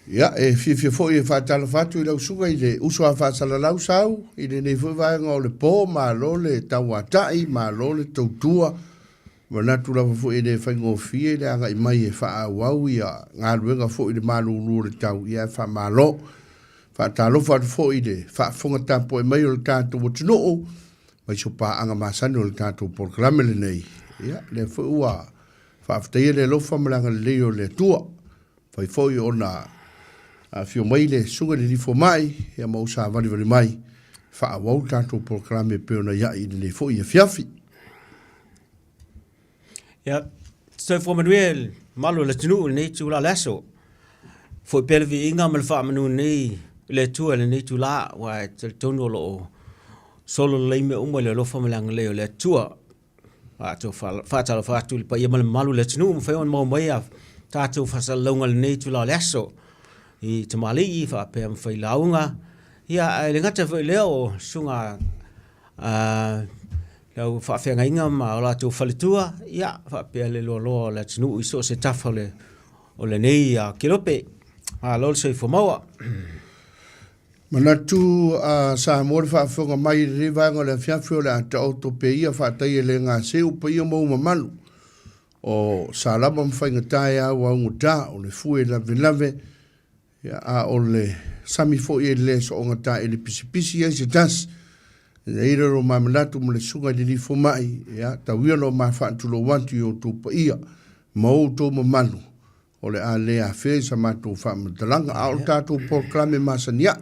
Ia, e fiafia foi e faatalofa atu i lau susuga i le uso a faasalalau Sau i lenei foi vaega o le po, malo le tauatai, malo le tautua. Manatu lava foi e le faigofie le agai mai e faaauau ia galuega foi i le malulu o le tau, ia ae faamalo. Faatalofa atu foi i le faafofoga tapuai mai o le tatou atunuu mai so paaga masani o le tatou polokalame lenei. Ia, lea foi ua faafetaia le alofa ma le agalelei o le Atua. Fai foi ona afio mai le Susuga i le Alii Fomai ia ma ou savalivali mai faaauau le tatou polokalame e pei ona iai i lenei foi afiafi. Ia, soifua manuia le mamalu o le atunuu i lenei itula o le aso. Foi pea le viiga ma le faamanu nei i le Atua i lenei itula, aua e talitonu o lo o solo lelei mea uma i le alofa ma le agalelei o le Atua. Faatalofa atu i le paia ma le mamalu o le atunuu ua mafai ona maua mai a tatou faasalalauga i lenei itula o le aso i tamalii faapea ma failauga. Ia, ae le gata foi i lea o susuga le au faafeagaiga ma o latou faletua, ia, faapea le loaloa o le atunuu i so o se tafa o lenei kelope. Malo le soifua maua. Manatu a Samoa le faafofoga mai i lenei vaega o le afiafi o le a taoto pea ia faatai e le gaseu paia ma ou mamalu o Salama ma faigata e auaugata o le fue lavelave ia, a o le sami foi e le soogata e le pisipisi ai se tasi e i ai le lo ma manatu ma le susuga i le alii fomai ia tau ia lo ma faatulou atu i outou paia ma outou mamalu O le a le afea i sa matou faamatalaga, a o le tatou polokalame masani ae,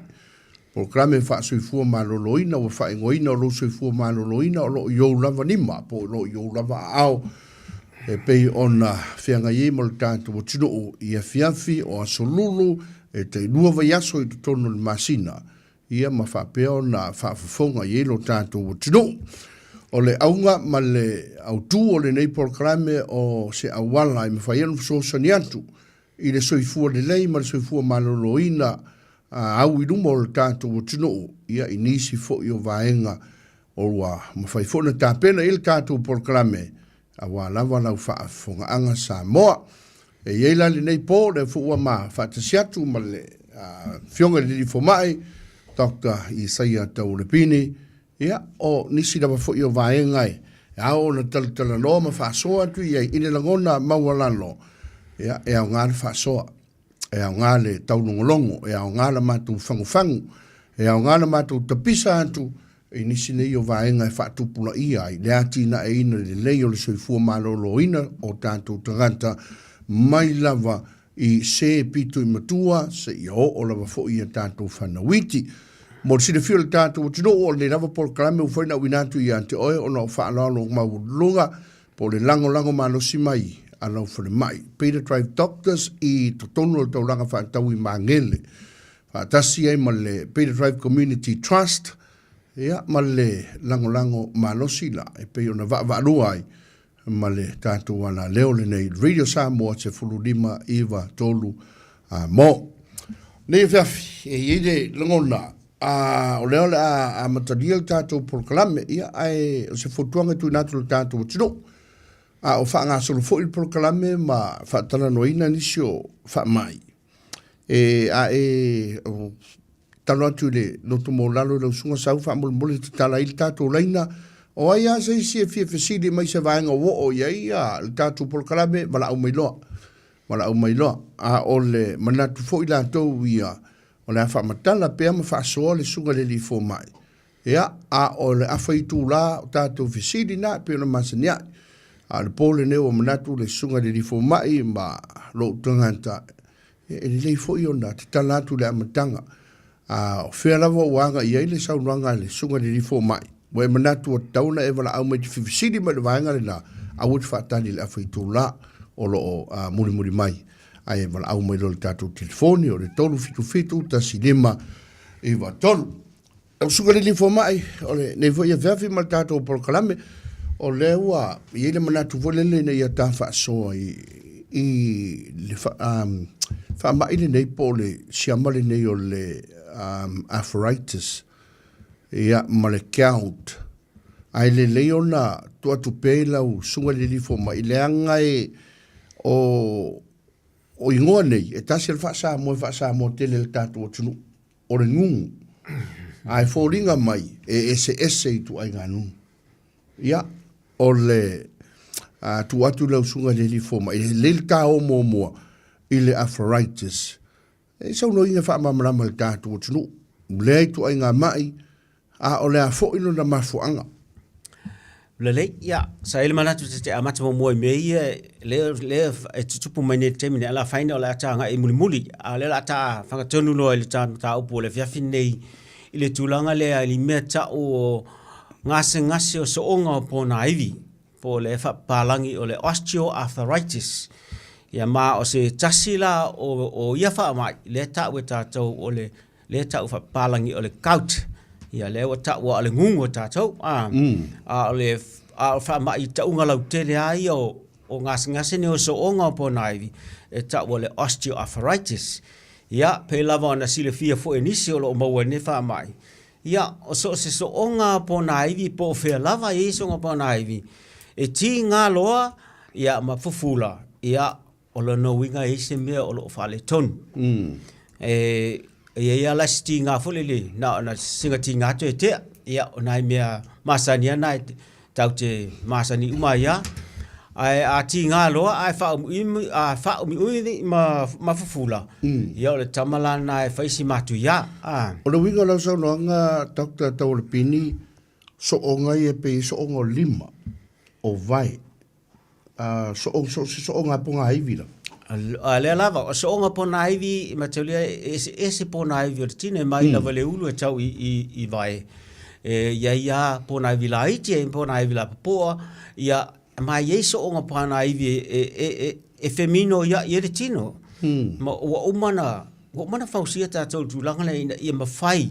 polokalame faasoifua maloloina ua faaigoaina o lou soifua maloloina o lo o i ou lava lima po o lo o i ou lava aao e pei ona feagai ai ma le tatou atunuu i afiafi o aso Lulu e tailua vaiaso i totonu o le masina ia ma faapea ona faafofoga i ai lo tatou atunuu. O le auga ma le autu o lenei polokalame o se auala e mafai ai ona fesoasoani atu i le soifua lelei ma le soifua maloloina au i luma o le tatou atunuu ia i nisi foi o vaega ua mafai foi ona tapena i ai le tatou polokalame aua lava lau faafofogaaga Samoa. E i ai la lenei po, lea foi ua ma faatasi atu ma le Afioga i le Alii Fomai, Doctor Isaia Tauolepini, ia, o nisi lava foi o vaega e ao ona talatalanoa ma faasoa atu i ai i le lagona maualalo, ia, e aoga le faasoa, e aoga le taulogologo, e aoga le matou fagufagu, e aoga le matou tapisa atu I nisi nei o vaega e faatupulaia ai le atinaeina lelei o le soifua maloloina o tatou tagata mai lava i se pito i matua seia oo lava foi i a tatou fanau iti. Mo le silafia o le tatou atunuu, o lenei lava polokalame ua fai ona auina atu ia te oe ona o faaaloalo maualuluga po o le lagolago malosi mai a lau falemai Peter Drive Doctors i totonu o le taulaga faatau i Magele. faatasi ai ma le Peter Drive Community Trust, ia, ma le lagolago malosi la e pei ona vaavaalua ai ma le tatou alaleo lenei Radio Samoa 15 9 3 a mo. Nei afiafi, e i ai le lagona, a, o lea o le a amatalia le tatou polokalame, ia, ae o se fautuaga e tuuina atu i le tatou atunuu, a o faagasolo foi le polokalame ma faatalanoaina nisi o faamai, E a e talo atu i le loto maualalo i lau susuga Sau faamolemole tatala ai le tatou laina. O ai lava se isi e fia fesili mai se vaega ua oo i ai le tatou polokalame, valaau mai loa. Valaau mai loa. A o le manatu foi latou ia, o le a faamatala pea ma faasoa le susuga i le alii fomai. Ia, a o le afa itula o tatou fesili na e pei ona masani ai. A o le po lenei ua manatu le susuga i le alii fomai ma lou tagata, ia e lelei foi ona tatala atu i le amataga. A o fea lava ua agai i ai le saunoaga a le susuga i le alii fomai, ua e manatu ua tatau ona e valaau mai e te fefesili mai i le vaega lena, aua e te faatali i le afa itula o lo o mulimuli mai. Ae valaau mai loa i le tatou telefoni o le 377 15 93. Lau Susuga i le Alii Fomai, o lenei foi afiafi ma le tatou polokalame, o lea ua i ai le manatu foi lele ina ia ta faasoa i, i le fa, um, faamai lenei po o le siama lenei o le um, arthritis ia, ma le gout. Ae lelei ona tuu atu pea i lau Susuga i le Alii Fomai, leaga e o O igoa nei, e tasi le faa-Samoa e faa-Samoa tele i le tatou atunuu, o le gugu. A e foliga mai, e eseese ituaiga gugu. Ia, o le a, tuu atu i lau susuga i le alii fomai, e lelei le ta o muamua i le arthritis. E saunoaina faamalamalama i le tatou atunuu, lea ituaiga mai, a o le a foi lona mafuaaga. Lelei, ia, sa i ai le manatu ta te amata muamua i mea ia lea, lea e tutupu mai nei i le taimi nei, a o le afaina o le a ta agai mulimuli, a o lea o le a ta fagatonu loa i le ta mataupu o le afiafi lenei i le tulaga lea i le mea tau o gasegase o sooga o ponaivi, po o le faapapalagi o le osteoarthritis. Ia ma o se tasi la o, o ia faamai lea e tau e tatou o le lea e tau faapapalagi o le gout. Ia lea ua taua o le gugu o tatou. A, a o le a o faamai tauga lautele lava ia o, o gasegase nei o sooga o ponaivi e tau o le osteoarthritis. Ia, pei lava ona silafia foi e nisi o lo o maua i lenei faamai, ia, o so o se sooga ponaivi po o fea lava e i ai sooga ponaivi, e tiga loa ia ma fufula, ia, O lona uiga e i ai se mea o lo o faaletonu. E i ai lava la si tiga foi lele, na ona sina tiga atu e tea. Ia, o nai mea masani lava na e tatou te masani uma ai lava. Ae a tiga loa ae faaumiumi, a faaumiumi ma fufula, ia o le tama la lena e fai si matuia. O le uiga o lau saunoaga Doctor Taualepini, sooga ia e pei e sooga o lima, o vae. So se sooga pogaivi lava. A lea lava, o sooga ponaivi, mataulia e eseese ponaivi o le tino, e mai lava i le ulu e tau i, i, i vae. E i ai lava ponaivi laiti, e i ai ponaivi lapopoa, ia, ma e i ai sooga ponaivi e, e, e, e, e feminoia'i ai le tino. Ma ua uma ona Ua uma ona fausia tatou i le tulaga lea ina ia mafai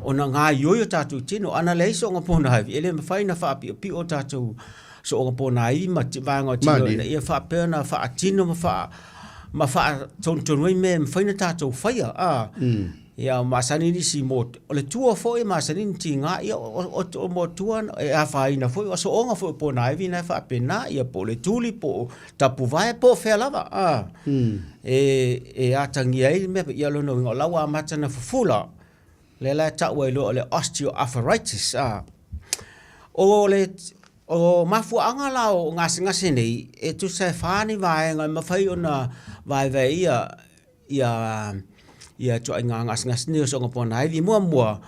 ona gaoioi o tatou tino. Ana leai soonga ponaivi, e le mafai ona faapiopio o tatou soonga ponaivi ma vaega o tino ina ia faapea ona faatino ma faa ma faatonutonu ai mea e mafai ona tatou faia. A, ia masani nisi mo, o le tua foi e masani ona tiga, ia o mo tua e afaina foi, o sooga foi o ponaivi na e faapena, ia po o le tuli, po o tapuvae po o fea lava a e atagia ai le mea ia lona uiga o la ua amata ona fufula lea la e tau ai loa o le osteoarthritis a o le o mafuaaga la o gasegase nei e tusa e fa ni vaega e mafai ona vaevae ia ia ia ituaiga gasegase nei o soonga ponaivi. Muamua,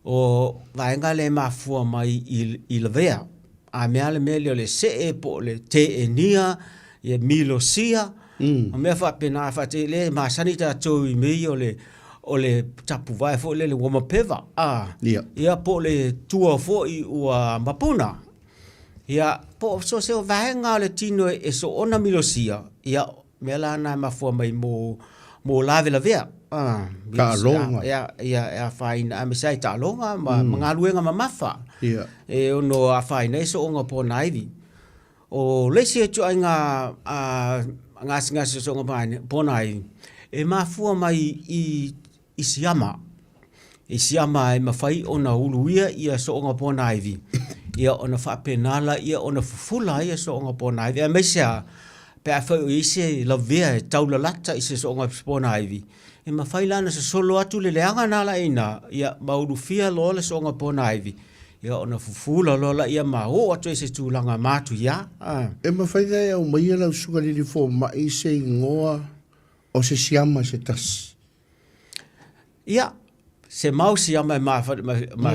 o vaega lea e mafua mai i lavea. A mea le mea lea o le see po o le teenia, ia milosia, mm. mea faapena faatei le masani tatou i mea ia o le o le tapuvae foi lele ua mapeva a yeah. ia po o le tua foi ua mapuna ia po o so se vaega o le tino e soona milosia ia mea la na e mafua mai mo mo lavelavea ah taaloga ia ia e afaina aemaise ai taaloga ma, mm. ma galuega mamafa yeah. e ono afaina ai sooga ponaivi o le isi ituaiga a gasegase o sooga ponaivi e mafua mai i i siama. I siama e mafai ona uluia ia sooga ponaivi, ia ona faapena laia ona fufula ai ia sooga ponaivi. Aemaise lava, pe afai o i ai se lavea e taulalata i se sooga ponaivi, e mafai la ona sosolo atu le leaga na la i ina, ia ma ulufia loa le sooga ponaivi, ia ona fufula loa laia ma oo atu ai i se tulaga matuia. E mafai ona e aumaia lau susuga i le alii fomai se igoa o se siama se tasi. Ia, se mau siama e mafua, ma, ma,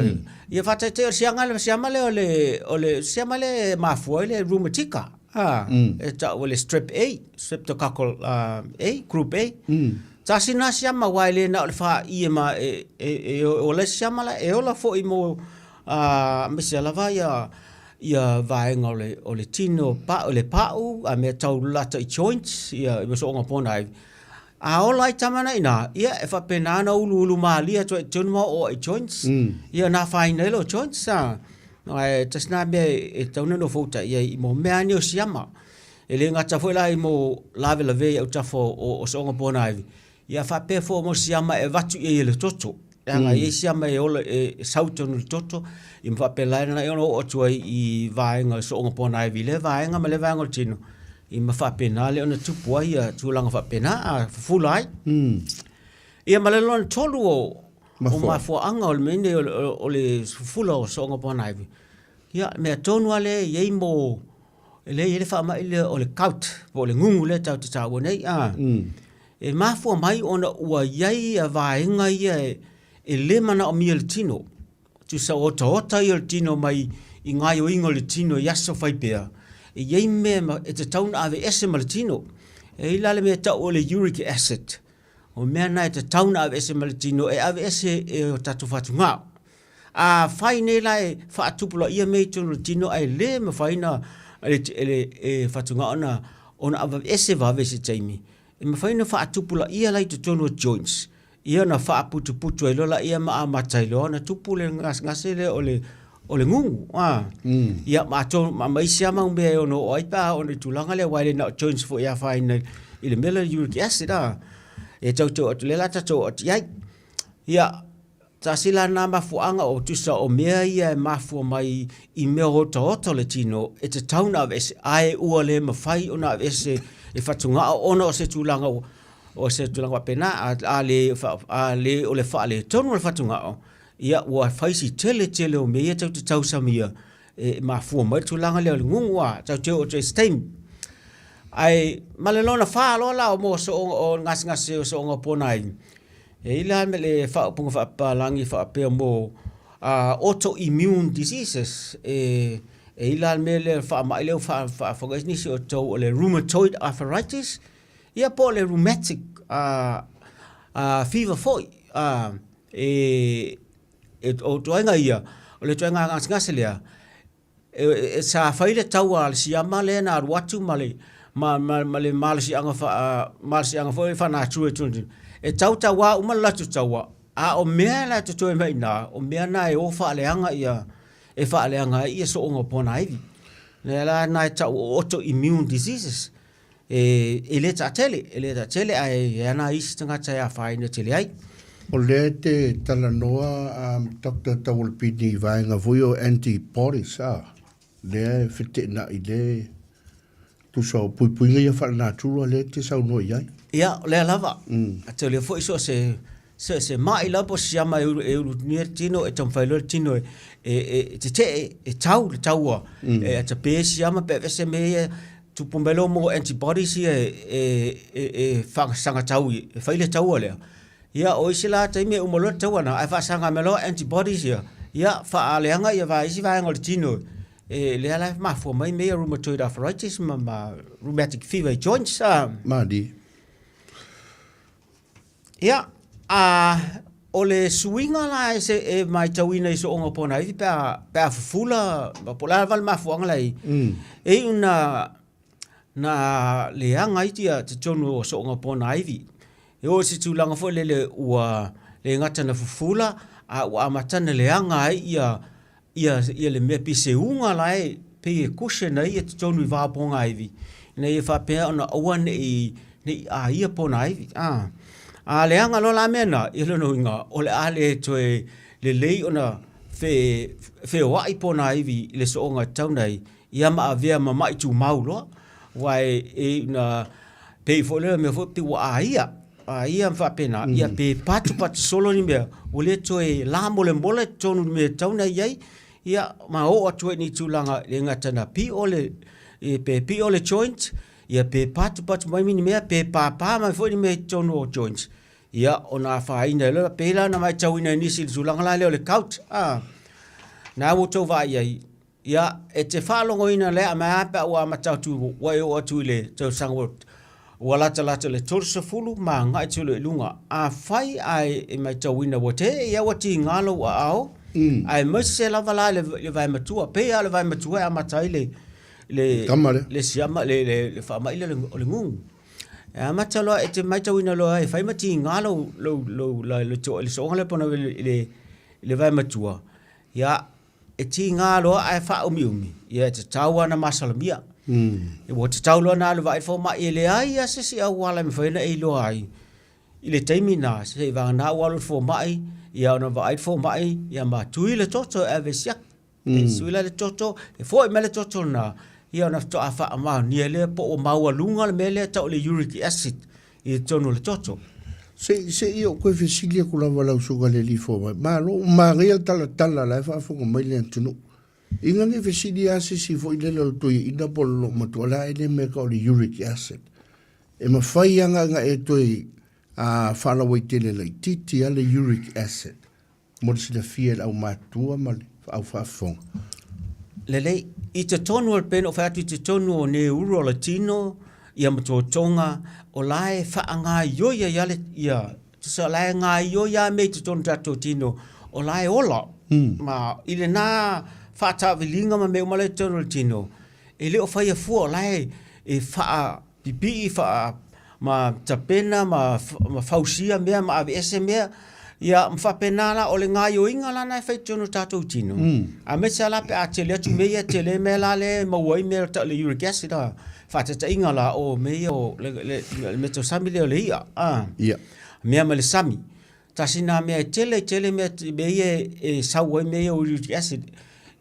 ia faataitai o le siaga le siama lea o le, o le siama lea e mafua ai le rheumatica, a, e tau o le strep A, streptococcal A, group A. Tasi lena siama aua e le na o le fa'i e ma, e, e, e ola ai se siama la, e ola foi mo, aemaise lava ia, ia vaega o le, o le tino pa'u, le pa'u, a mea tau lalata i joints, ia, i sooga ponaivi. A ola ai tama na ina, ia e faapena ona uluulu malie atu ai i totonu ma oo ai i joints. Ia ona afaina ai lea o joints. A, ae tasi lena mea e tatau ona nofoutai ai i mo mea lava nei o siama. E le gata foi la i mo lavelavea i autafa o sooga ponaivi, ia faapea foi mo siama e avatu i ai e le toto. Leaga e i ai siama e ola e sau i totonu o le toto, ia ma faapena ona oo atu ai i vaega o sooga ponaivi i lea vaega ma lea vaega o le tino. I ma faapena lea ona tupu ai ia tulaga faapena a fufula ai. Ia ma le lona tolu o o mafuaaga o le mea nei o le fufula o sooga ponaivi, ia mea tonu lava lea e i ai mo lea e i ai le faamai lea o le gout po o le gugu lea tatou te taua nei a. E mafua mai ona ua i ai ia vaega ia e le manaomia e le tino. Tusa o otaota ia o le tino mai i gaoioiga o le tino i aso fai pea, e i ai mea e tatau ona aveese ma le tino. E i ai la le mea e tau o le uric acid, o mea na e tatau ona aveese ma le tino, e aveese e o tatou fatugao. Afai nei la e faatupulaia mea i totonu o le tino ae le mafai ona e fatugao ona aveese vave i se taimi, e mafai ona faatupulaia la i totonu o joints, ia ona faaputuputu ai loa laia ma amata ai loa ona tupu le gasegase lea o le o le gugu a. Ia ma atonu ma ma isi lava mau mea e ono oo ai pe a oo i le tulaga lea aua e le na o joints foi e afaina i le mea lea o le uric acid a. E tautau atu lea o le a tatou oo atu i ai. Ia, tasi la lena mafuaaga o tusa o mea ia e mafua mai i mea otaota o le tino e tatau ona aveese ae ua le mafai ona aveese e fatugao ona o se tulaga ua O se tulaga faapena, a le, a le o le faaletonu o le fatugao, ia ua fai si tele tele o mea ia tatou te tausamia e mafua mai le tulaga lea o le gugu a, tatou te oo atu ai i se taimi. Ae ma le lona fa loa la o mo sooga o gasegase o sooga ponai, e i ai la le faaupuga faapapalagi faapea mo autoimmune diseases, e i ai la le mea lea faamai lea ua faafofoga ai nisi o outou o le rheumatoid arthritis, Ia po o le rheumatic fever foi, e, o ituaiga ia, o le ituaiga gasegase lea, sa fai le taua a le siama lea na alu atu ma le, ma le malosiaga malosiaga foi faa-natura e tautaua uma le latou taua, a o mea la e totoe mai i ina, o mea na e o faaleaga ia, e faaleaga ai sooga o ponaivi. O lea la na e tau o autoimmune diseases. E le taatele, e le taatele ae i ai nai isi tagata e afaina tele ai. O lea e te talanoa Doctor Taualapini i vaega foi o antibodies a, lea e feteenai le tusa o puipuiga ia faalenatura lea e te saunoa i ai. Ia, o lea lava. Atau lea foi so o se Se, se ma'i lava po o se siama e ulu, e ulunia le tino, e taumafai loa le tino e, e, e tetee, e tau le taua. Mm. E atape siama pe aveese mea ia, tupu mai loa mo antibodies ia e, e, e, e whakasangatau i, e whai le taua lea. Ia, o isi la taimi e uma loa le taua na, ae whaasanga mai loa antibodies ia, ia, whaaleanga ia va isi vaega o le tino, e lea la e mafua mai mea ia rheumatoid arthritis ma, ma rheumatic fever joints. Mali. Ia, a, o le suiga la e, se, e matauina i sooga ponaivi pe a, pe a fufula, po o le a lava le mafuaaga la i, mm. e iu na, na leaga ai tia totonu o sooga ponaivi. E oo i se tulaga foi lele ua le gata na fufula, a ua amata na leaga ai ia, ia, ia le mea pei se uga la e pei e cushion ai ia totonu i va o pogaivi, ina ia faapea ona aua ne i, ne i aia pogaivi. A, a leaga loa la mea na, ia lona uiga, o le a le toe lelei ona fe, feoai pogaivi i le sooga e tatau ona ai, ia ma avea ma mai tumau loa. Aua e, e na, pei foi lea mea foi pei ua aia, aia ma faapena, ia pe patupatu solo ni mea, ua le toe lamolemole totonu i le mea e tatau ona i ai, ia ma oo atu ai i ni tulaga e le gata ina pio le, pe pio le joint, ia pe patupatu mai ni mea, pe pāpā mai foi ni mea i totonu o joints, ia ona afaina ai loa, pei la ona matauina e nisi i le tulaga la lea o le gout, a, na ua outou vaai i ai, Ia, e te faalogoina lea mai lava pe a ua amata atu, ua e oo atu i le tausaga ua, ua latalata i le 30 ma agai atu loa i luga. Afai ae e matauina ua te i a ua tiga lou aao, mm. aemaise lava la le, le vae matua, pei lava o le vae matua e amata ai le, le, Tama lea. le siama, le, le, le faamai lea o le gugu. E amata loa, e te matauina loa e fai ma tiga lou, lou, lou, le, le, le, le sooga lea pona i le, i le vae matua, ia, E tiga loa ae faaumiumi, ia e tatau lava ona masalomia. Mm. Ua tatau loa ona alu vaai le fomai, e leai lava se isi auala e mafai ona e iloa ai i le taimi lena, seiavagana ua alu i le fomai, ia ona vaai le fomai, ia ma tui le toto e ave e siaki. Mm. E sui la le toto, e foi mai le toto lena, Ia ona faatoa faamaonia lea po ua maualuga le mea lea e tau o le uric acid i totonu o le toto. Se i, se i ou toe fesili atu lava lau susuga i le alii fomai. Malo, ua manaia le talatala o la e faafofoga mai le atunuu. Ina ne i fesili lava se isi foi lele o le toeaina po o le loomatua, o le a ea lea mea e tau o le uric acid? E mafai lava ona e toe faalauaitele laitiiti lava le uric acid mo le silafia e le aumatutua ma le au faafofoga. Lelei, i totonu o le pei ona ou fai atu i totonu o neuro o le tino ia ma totoga, o la e faagaoioi ai lava ia, tusa o la e gaoioi lava mea i totonu o tatou tino, o la e ola. Ma i lena faataaviliga ma mea uma la e i totonu o le tino, e le o faia fua o la e faapipii, faa, ma tapena ma fausia mea ma aveese mea, ia ma faapena la, o le gaoioiga la lena e fai i totonu o tatou tino, aemaise lava la pe a tele atu mea ia, tele mea la lea e maua ai mea tau o le uric acid a, faataitaiga la, o mea ia o le meatausami lea o le i'a, a, mea mai le sami. Tasi lena mea e tele tele mea, mea ia e sau ai mea ia o uric acid.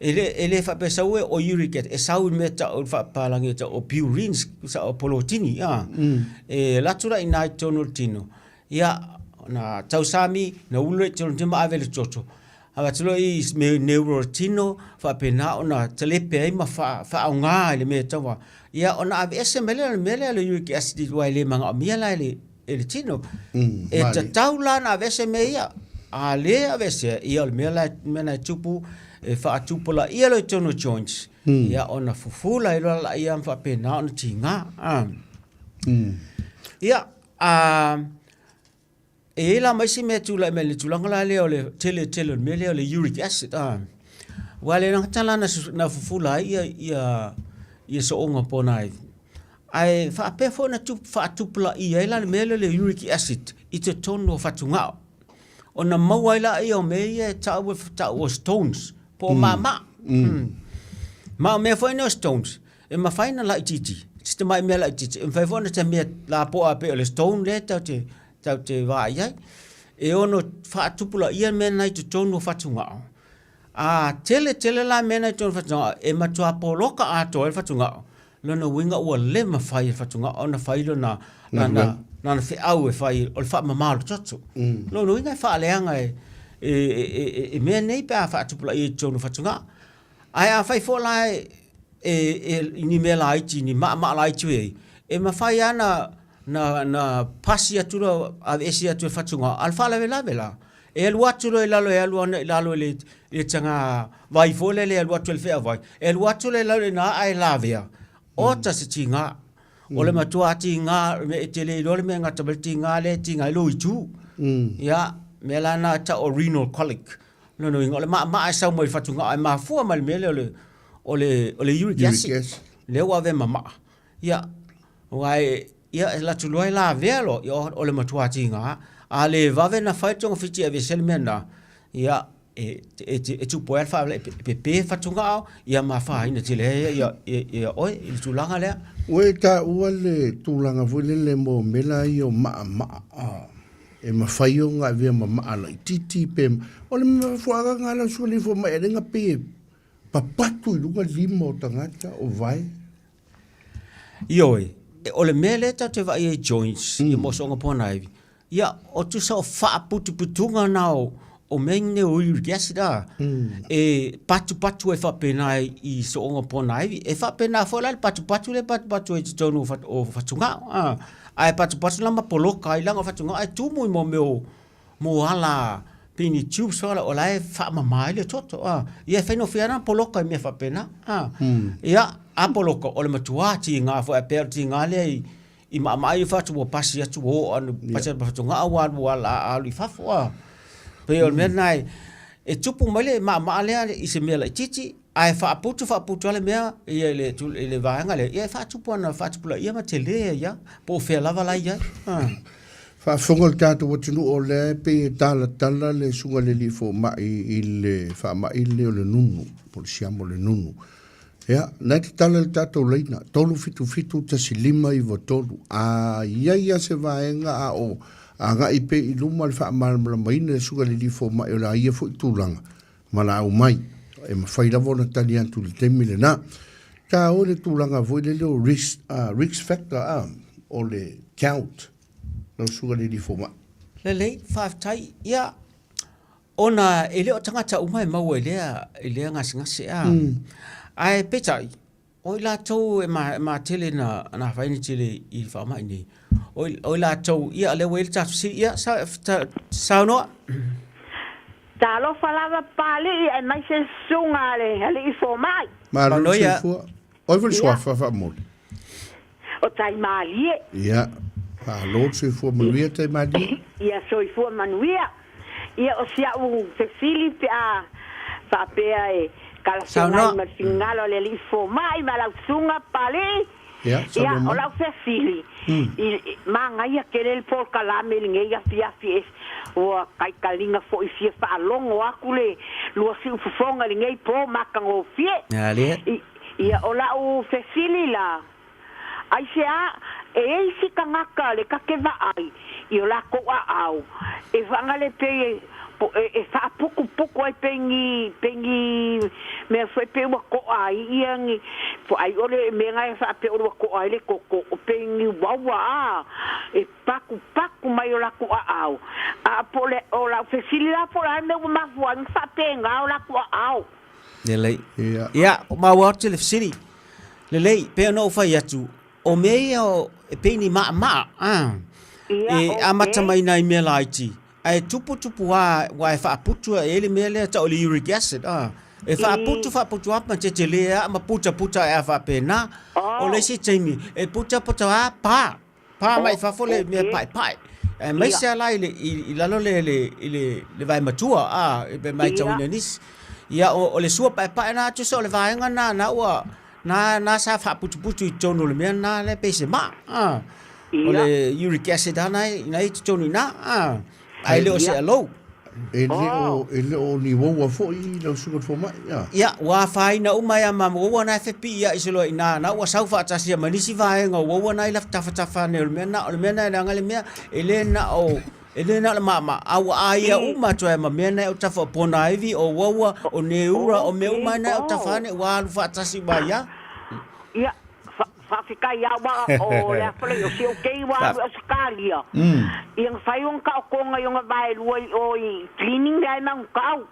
E le, e le faapea e sau o uric acid, e sau i le mea tau o le faapapalagi e tau o purines, o polotini, a. E alu atu la i ina i totonu o le tino, ia, ona tausami, ona ulu lea i totonu o le tino ma ave i le toto. Avatu loa i mea neuro o le tino, faapena ona talepe ai ma faaaoga i le mea e tatau ona, ia ona aveese mai lea o le mea lea o le uric acid aua e le manaomia la e le e le tino. E tatau la ona aveese mea ia. A le aveesea, ia o le mea la mea na e tupu, e faatupulaia loa i totonu o joints, ia ona fufula ai loa laia ma faapena ona tiga. Ia, a, e i ai la ma isi mea e tulai mai i le tulaga la lea o le tele tele o le mea lea o le uric acid, a. Aua o le gata la na fufula ai ia, ia, ia sooga ponaivi, Ae faapea foi ona faatupulaia ai la le mea lea o le uric acid i totonu o fatugao. Ona maua ai lea o mea ia e tau, tau o stones, po o maamaa. Ma o mea foi nei o stones, e mafai ona laitiiti, si tamai mea laitiiti, e mafai foi ona se mea lapoa pei o le stone lea tatou te, tatou te vaai ai. E ono faatupulaia mea na i totonu o fatugao. A tele tele la mea na i totonu o fatugao, e matua poloka atoa ai le fatugao. Lona uiga ua le mafai e le fatugao ona fai lona, lana, lana feau e fai o le faamama o le toto. Lona uiga e faaleaga e, e, e, e, e mea nei pe a faatupulaia i totonu o fatugao. Ae afai foi la e, e, e, i ni mea laiti, ni maamaa laiti o i ai, e mafai lava na, na, na pasi atu loa, aveese atu e fatugao, a o le faalavelave la, E alu atu loa i lalo e alu ana i lalo i le, i le taga vai foi lele e alu atu i le feavai, e alu atu loa i lalo i ina ae lavea, ota se tiga. O le matua tiga, e te le iloa le mea e gata mai le tiga lea e tiga ai lou itu. Ia, mea la na e tau o renal colic. Lona uiga, o le maamaa e sau mai le fatugao e mafua mai le mea lea o le, o le, o le uric acid. Lea ua avea ma maa. Ia, aua e, ia, e alu atu loa e lavea loa, ia, o le matua tiga. A le vave ona fai le togafiti e aveese le mea lena, ia, e, e, e tupu ai le faalavelave, e pepe fatugao, ia ma afaina tele ai ia, ia, ia oe i le tulaga lea. Ua e taua le tulaga foi lele mo mea ia o maamaa e mafai ona avea ma maa laitiiti pe o le mafuaaga lena o le sualifua mai alega pei e papatu i luga lima o tagata o vae. Ioe, o le mea lea tatou te vaai ai i joints, ia mo soonga ponaivi, ia, o tusa o faaputuputuga na o, o mea nei o uric acid a, e patupatu ai faapena i soonga ponaivi. E faapena foi la le patupatu lea e patupatu ai i totonu o fatugao, a, ae patupatu la ma poloka ai leaga o fatugao e tumu i mo mea o, mo ala pei ni tubes foi o la e faamama ai le toto a. Ia e faigofie lava ona poloka i mea faapena a. Ia a poloka o le matua tiga foi a pei o le tiga lea i i maamaa ia fatu ua pasi atu ua oo atu pasi atu ma fatugao ua alu ua alu i fafo a. Pei o le mea lena e tupu mai le maamaa lea i se mea laitiiti ae faaputu faaputu lava le mea ia i le vaega lea, ia e faatupu ana faatupulaia ma tele ai lava po o fea lava la e i ai. Faafofoga le tatou atunuu o lea e pei e talatala le susuga i le alii fomai i le faamai lenei o le nunu, po o le siama o le nunu. Ia, na e tatala le tatou laina, 3771593. A i ai lava se vaega a o agai pea i luma le faamalamalamaina e le susuga i le alii fomai o le a ia foi tulaga, valaau mai, e mafai lava ona tali atu i le taimi lena. Taua le tulaga foi lele o risk, risk factor a, o le gout, lau susuga i le alii fomai. Lelei, faafetai. Ia, ona e le o tagata uma e maua i lea, i lea gasegase a. Ae peitai, o i latou e matele na afaina tele i le faamai nei, o i latou, ia lea ua i ai le tatou fesili, ia saunoa. Talofa lava Papalii aemaise le susuga a le Alii Fomai. Malo le soifua. Oi foi le suafa faamoli. O Taimalie. Ia, malo le soifua manuia Taimalie. Ia soifua manuia. Ia o si au fesili pe a faapea e talafeagai ma le finagalo a le Alii Fomai ma lau susuga Papalii. Ia, Ia, o lau fesili, i, manaia tele le polokalame i lenei afiafi e ua taitaliga foi fia faalogo atu le lua siufofoga i lenei po matagofie. I, ia, o lau fesili la, aisea e i ai se tagata le ta te vaai i o latou aao e faagale pei e e faaputuputu ai pei ni pei ni mea foi pei ua to'a ai ia ni po ai ʻole mea na e faapea ʻole ua to'a ai le toto o pei ni uaua a e patupatu mai o latou aao a po o le o lau fesili la po o le a le mea ua mafua ai ona faapena o latou aao. Lelei. Ia, maua atu le fesili. Lelei, pei ona ou fai atu, O mea ia e pei ni maamaa, a, e amata mai nai mea laiti, ae tupu tupu lava aua e faaputu e i ai le mea lea e tau o le uric acid, a, e faaputu faaputu lava ma tetele lava ma putaputa ae a faapena. O le isi taimi, e putaputa lava pa, pa mai fafo le mea paepae, aemaise lava la i lalo i le vae matua, a, e matauina e nisi. Ia, o le sua paepae lena, tusa o le vaega lena na ua Na, na sa faaputuputu i totonu o le mea na lea pei se maa. Ah. O le uric acid lava na e, na e i totonu i ina. Ah. Ae le o se alou. E le o, e le o ni uaua foi lau susuga i le fomai, ah. Ia, ua afaina uma ai lava ma uaua na e fepiiai solo i ina, na ua sau faatasi ai ma nisi vaega o uaua na i tafatafa ane o le mea na, o le mea na e leaga le mea, e le na o, E le na o le maamaa, a ua aia uma atu ai ma mea na e o tafa o ponaivi, o uaua, o neura, o mea uma na e o tafa ane ua alu faatasi uma ai a. Ia, faafetai lava o le afa lea, o si ou kei ua alu i Ausetalia, ia na fai ona taotoga i ona vaelua i o i cleaning lea e Manukau,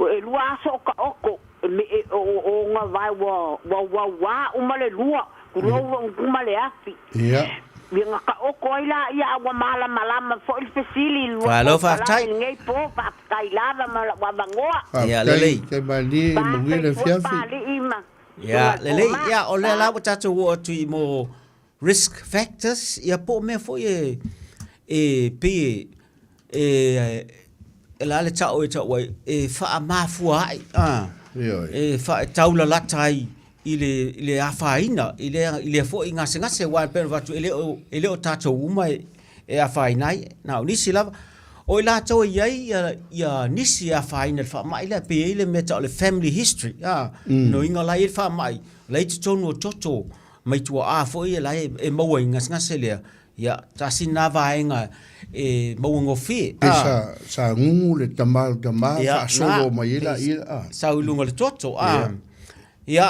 e lua aso o taoto, o ona vae ua uaua uma le lua, tulou uma le afi. Ia. Ia na taoto ai laia a ua malamalama foi le fesili i le lua Malo polokalame faafetai. i lenei po, faafetai lava ma lou avanoa. Ia Faafetai, lelei. Taimalie, Ba manuia le soifua afiafi. Papalii ma Ia Susuga i le lelei. Fomai. Ia o lea Ba. la ua tatou oo atu i mo risk factors, ia po o mea foi e e pei e e la le tau e tau ai e faamafua ai a Ioe. e faataulalata ai i le, i le afaina i lea, i lea foi gasegase aua e pei ona avatu e le o, e le o tatou uma e, e afaina ai, na o nisi lava. O i latou e i ai ia, ia nisi e afaina i le faamai lea, pe i ai le mea tau o le family history, a, mm. noiga la i ai le faamai, la i totonu o toto mai tuaa foi la e, e maua i gasegase lea, ia, tasi lena vaega e maua gofie. Pe sa, sa gugu le tama o le tama, faasolo mai ai laia, a. Sau i luga o le toto, a. Ia,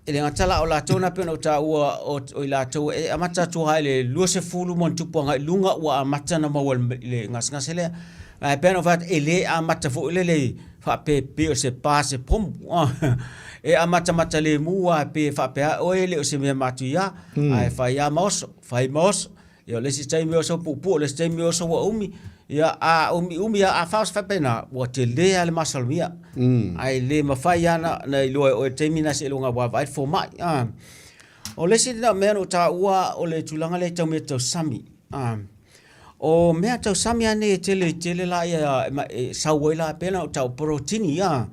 e le gata la o latou na pei ona ou taua o, o i latou e amata atu lava i le 20 ma ona tupu agai i luga ua amata ona maua i le gasegase lea. Ae pei ona ou fai atu, e le amata foi lele faapea pei o se pa se pomu. E amatamata lemu lava pei e faapea oe e le o se mea matuia, ae fai lava ma oso, fai ma oso. Ia o le isi taimi oso puupuu, o le isi taimi oso ua umi. Ia a umi umi a a fao se faapena, ua tele lava le masalomia. Ae le mafai lava na, na iloa e oe i le taimi lena seiloga ua vaai le fomai. A. O le isi lena mea na ou taua o le tulaga lea tau mea tau sami. A. O mea tau sami lava nei e tele tele laia e sau ai la pei ona ou tau porotini a.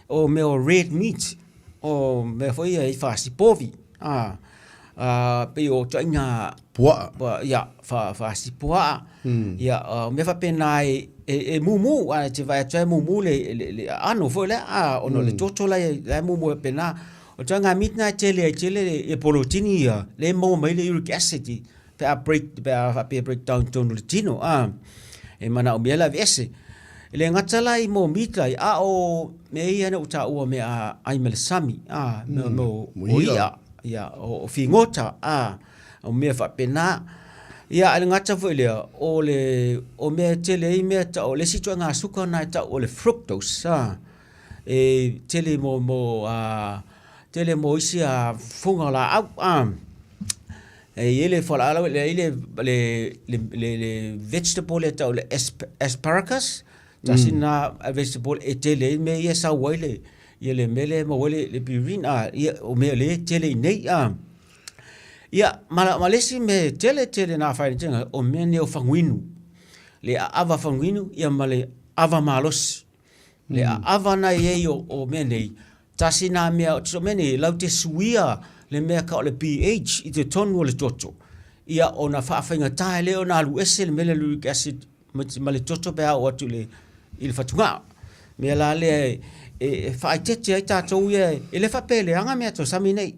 O mea o red meat, o mea foi ia e fasi povi. A. pei o ituaiga Puaa. Ia, faasi puaa. Ia, o mea faapena e, e, e mumu, a e te vaai atu ai e mumu le, le, le aano foi lea, a, ona o le toto la e, la e mumu faapena. O ituaiga meat na e tele ai tele le, ia polotini ia, lea e maua mai le uric acid i, pe a break, pe a faapea e break down i totonu o le tino, a, e manaomia le aveese. E le gata la i mea o meat lai, a o mea ia na ou taua mea ai ma le sami, a, mea o, o i'a. Ia, o figota, a, o mea faapena. Ia, a le gata foi lea, o le, o mea e tele ai mea tau, o le isi ituaiga suka lena e tau o le fructose, a, e tele mo, mo, a, tele mo isi a, fuga o laau, a. E i ai le fualaau e i ai le, le, le, le, le vegetable e tau o le asparagus, tasi lena vegetable e tele ai mea ia e sau ai le, ia le mea lea e maua ai le, le purine, a, ia, o mea lea e tele i inei, a. Ia, ma, ma le isi mea e tele tele na afaina tele, o mea nei o faguinu. Le aava faguinu, ia ma le ava malosi. Le aava na i ai o, o mea nei, tasi nā mea, o mea nei, lau te suia le mea ka o le pH i totonu o le toto. Ia, ona faafaigata ai lea ona alu ese le mea lea uric acid ma le toto pe a oo atu i le, i le fatugao. Mea la lea e, e, e faaeteete ai tatou ia, e le faapea e leaga meatausami nei,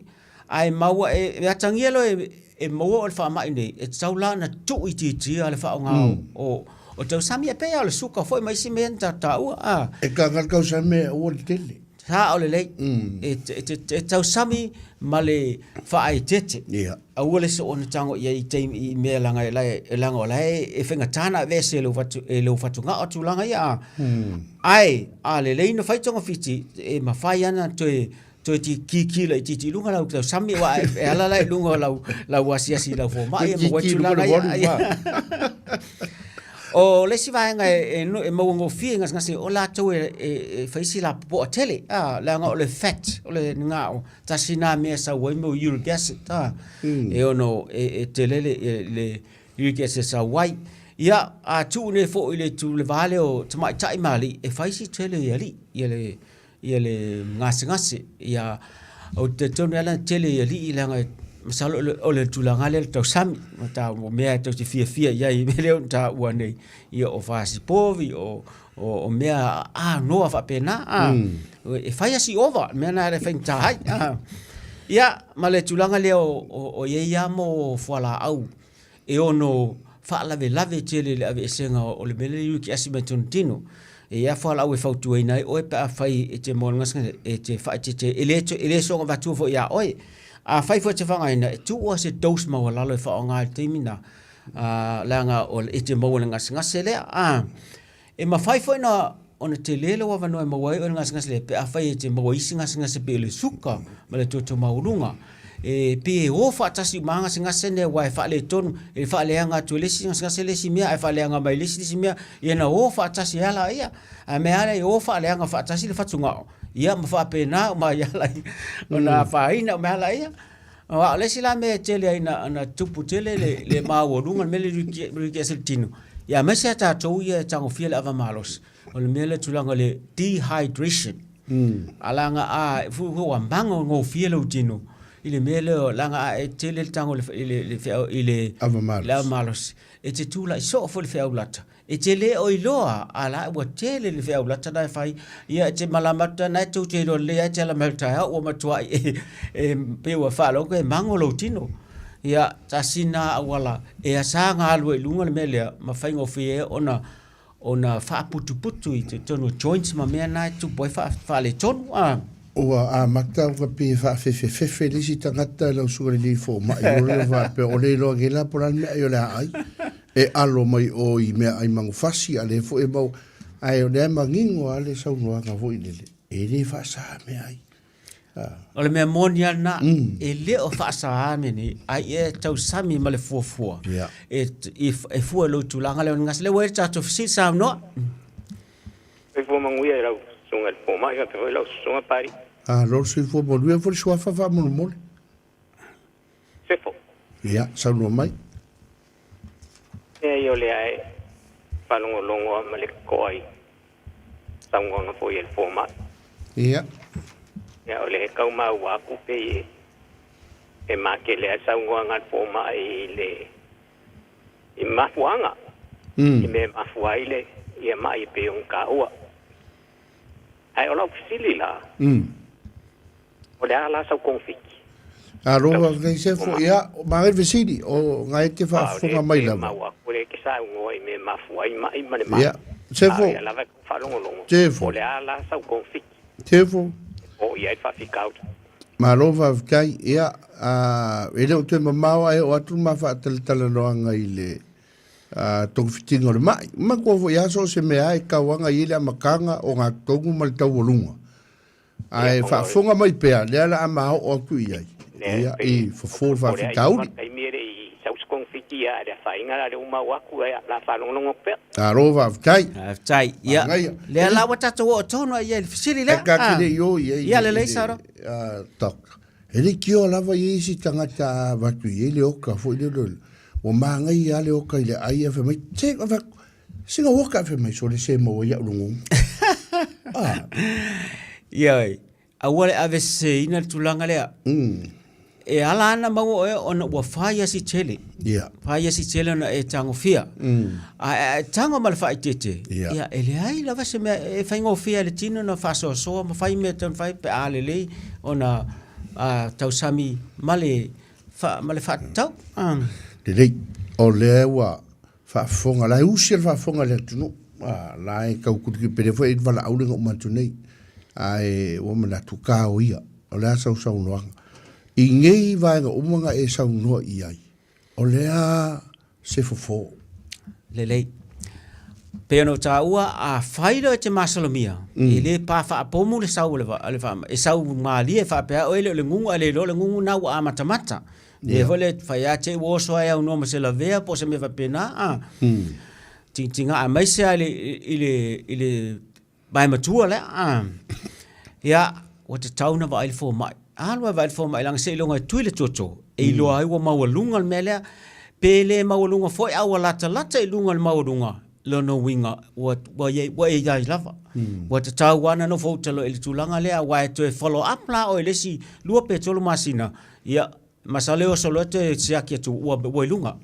ae maua e, e atagia loa e, e maua o le faamai nei, e tatau la ona tuuitiitia le faaaoga o, o tausami, e pei lava o le suka foi ma isi mea na tatou taua, a. E kaka le tausami e aua le tele. Sao lelei. E, e, e, e tausami ma le faaeteete. Ia. Aua le soona tago i ai i taimi i mea leaga e lae e leaga o la e e faigata ona aveese e lou fatu e lou fatugao tulaga ia a. Ae a lelei ona fai togafiti e mafai lava ona toe toe kiki laitiiti i luga lau tausami aua e ala la i luga o lau lau asiasi i lau fomai e maua ai tulaga ia. O le isi vaega e, e, e mauagofie i gasegase, o latou e, e, e fai si lapopoa tele, a, leaga o le fat, o le gao, tasi nā mea e sau ai mo uric acid, a, e ono, e, e tele le, e, le uric acid e sau ai. Ia, a tuu nei foi i le itu le va lea o tamaitai ma alii, e fai si tele i alii, ia le, ia le gasegase. Ia, ou te talitonu e ala ona tele i alii leaga e masalo o le tulaga lea o le tausami, ma ta o mea tou te fiafia i ai i mea lea ua taua nei, ia o fasipovi, o, o, o mea anoa faapena, a, e fai lava si ova, le mea lena e faigata ai. A. Ia, ma le tulaga lea o, o, o i ai lava mo fualaau e ono faalavelave tele i le aveesega o le mea lea uric acid mai totonu tino. E i ai fualaau e fautuaina ai oe pe afai e te maua i le gasegase e te faaeteete e le e le soona avatua foi ia oe. Afai foi e te faaaogaina, e tuu lava se dose maualalo e faaaoga i le taimi lena, leaga e te maua i le gasegase lea. E mafai foi na ona tele lou avanoa e maua ai oe i le gasegase lea pe afai e te maua i isi gasegase pei o le suka ma le toto maualuga. E pei e o faatasi uma lava gasegase nei aua e faaletonu, e faaleaga atu e le isi gasegase le isi mea ae faaleaga mai e le isi le isi mea, ia na o faatasi ai lava laia. A mea lava lea e o faaleaga faatasi le fatugao, ia ma faapena uma ai lava laia ona afaina uma ai lava laia. Aua o le isi la mea e tele ai na tupu tele le, le maualuga le mea lea uric acid i le tino, ia aemaise lava tatou ia e tagofia le ava malosi, o le mea lea tulaga o le dehydration. A leaga a ua magogofie lou tino i le mea lea, leaga a e tele le tago i le, le, feau, i le ava malosi. Le ava malosi, e te tulai soo foi le feau lata. E te le o iloa, a la ua tele le feau lata na e fai, ia e te malama atu, na e tou te iloa lelei ai te ala mai o le taeao ua matuai e, e pei ua faalogo e mago lou tino. Ia, tasi na auala e asa galue i luga le mea lea, ma faigofie ai ona ona faaputuputu i totonu o joints ma mea na e tupu ai faaletonu. A. Ua amata ona pei e faafefefefe le isi tagata i lau susuga i le alii fomai, o lea faapea, o le iloa nei la po o le a le meaai o le a ai. E alo mai o i meaai manufasi, a o lea foi e maua, ae o lea e manino lava le saunoaga foi lele, e le faasa meaai. O le mea moni lava lena, e le o faasaā mea nei, a ia e tausami ma le fuafua, e, e fua i lou tulaga lea o le gase. Lea ua i ai le tatou fesili, saunoa. Soifua manuia i lau susuga i le fomai faapea foi lau susuga Pari. Malo le soifua manuia foi le suafa faamolemole. Sefo. Ia, saunoa mai. Leai o lea e faalogologo lava ma le totoa i saunoaga foi a le fomai. Ia. Ia o lea e tau maua atu pei e, e matele lava saunoaga a le fomai i le i mafuaaga. I mea e mafua ai le ia mai e pei ona taua. Ae o lau fesili la, o le a la sau togafiti? Alo faafetai Sefo, ia magai le fesili, o na e te faafofoga mai lava. Mau atu le ke saunoa i mea e mafua ai mai ma le mai. Ia, Sefo. A o lea lava e tau faalogologo. Sefo. O le a la sau togafiti? Sefo. O i ai faafitauli. Malo faafetai. Ia, e le o toe mamao ae oo atu le ma faatalatalanoaga i le togafitiga o le mai. Manatua foi lava so o se mea lava e tauaga i ai le amataga, ogatotonu ma le taualuga. Ae faafofoga mai pea, lea la a ma oo atu i ai, ia, i fofo o le faafitauli. Malo faafetai. Faafetai. Ia, lea la ua tatou oo tonu ai i le fesili lea. Ae ta te le i o i ai. Ia, lelei saunoa. Doctor. E le tioa lava i ai isi tagata a avatu i ai le oka foi lele, ua manaia lava le oka i le ai ae fai mai, se, Sina oka e fai mai sole se maua ia'u lugu. Ah. Ioe, aua le aveseseina le tulaga lea. E ala ana maua oe ona ua fai asi tele. Yeah. Fai asi tele ona e tagofia. A e tago ma le faaeteete, ia e leai lava se mea e faigofie ai le tino ona faasoasoa ma fai mea e tatau ona fai pe a lelei ona tausami ma le ma le faatatau. Lelei. O lea ua Faafofoga, la e usi le faafofoga i le atunuu. A, la e tau kulikuli foi le valaau lea na uma atu nei. Ae ua manatu ka o ia. O le a sau saunoaga. I nei vaega uma na e saunoa i ai, o le a se fofo? Lelei. Pei ona ou taua, a fai loa e te masalomia, e le pa faapomu le sau o le, le faamai. E sau malie faapea oe le o le gugu, ae le iloa le gugu na ua amatamata. Lea foi le fai a te ua oso ai aunoa ma se lavea po o se mea faapena a. Tigatiga aemaise lava i le i le vae matua lea a. Ia, ua tatau ona vaai le fomai. Alu ae vaai le fomai leaga seiloga e tui le toto e iloa ai ua maualuga le mea lea. Pe le maualuga foi a ua latalata i luga o le maualuga, lona uiga ua ua i ai ua e i ai lava. Ua tatau lava ona nofo uta loa i le tulaga lea aua e toe follow up la oe i le isi 2 pe 3 masina, Ia, masalo e oso loa toe siaki atu ua, ua i luga.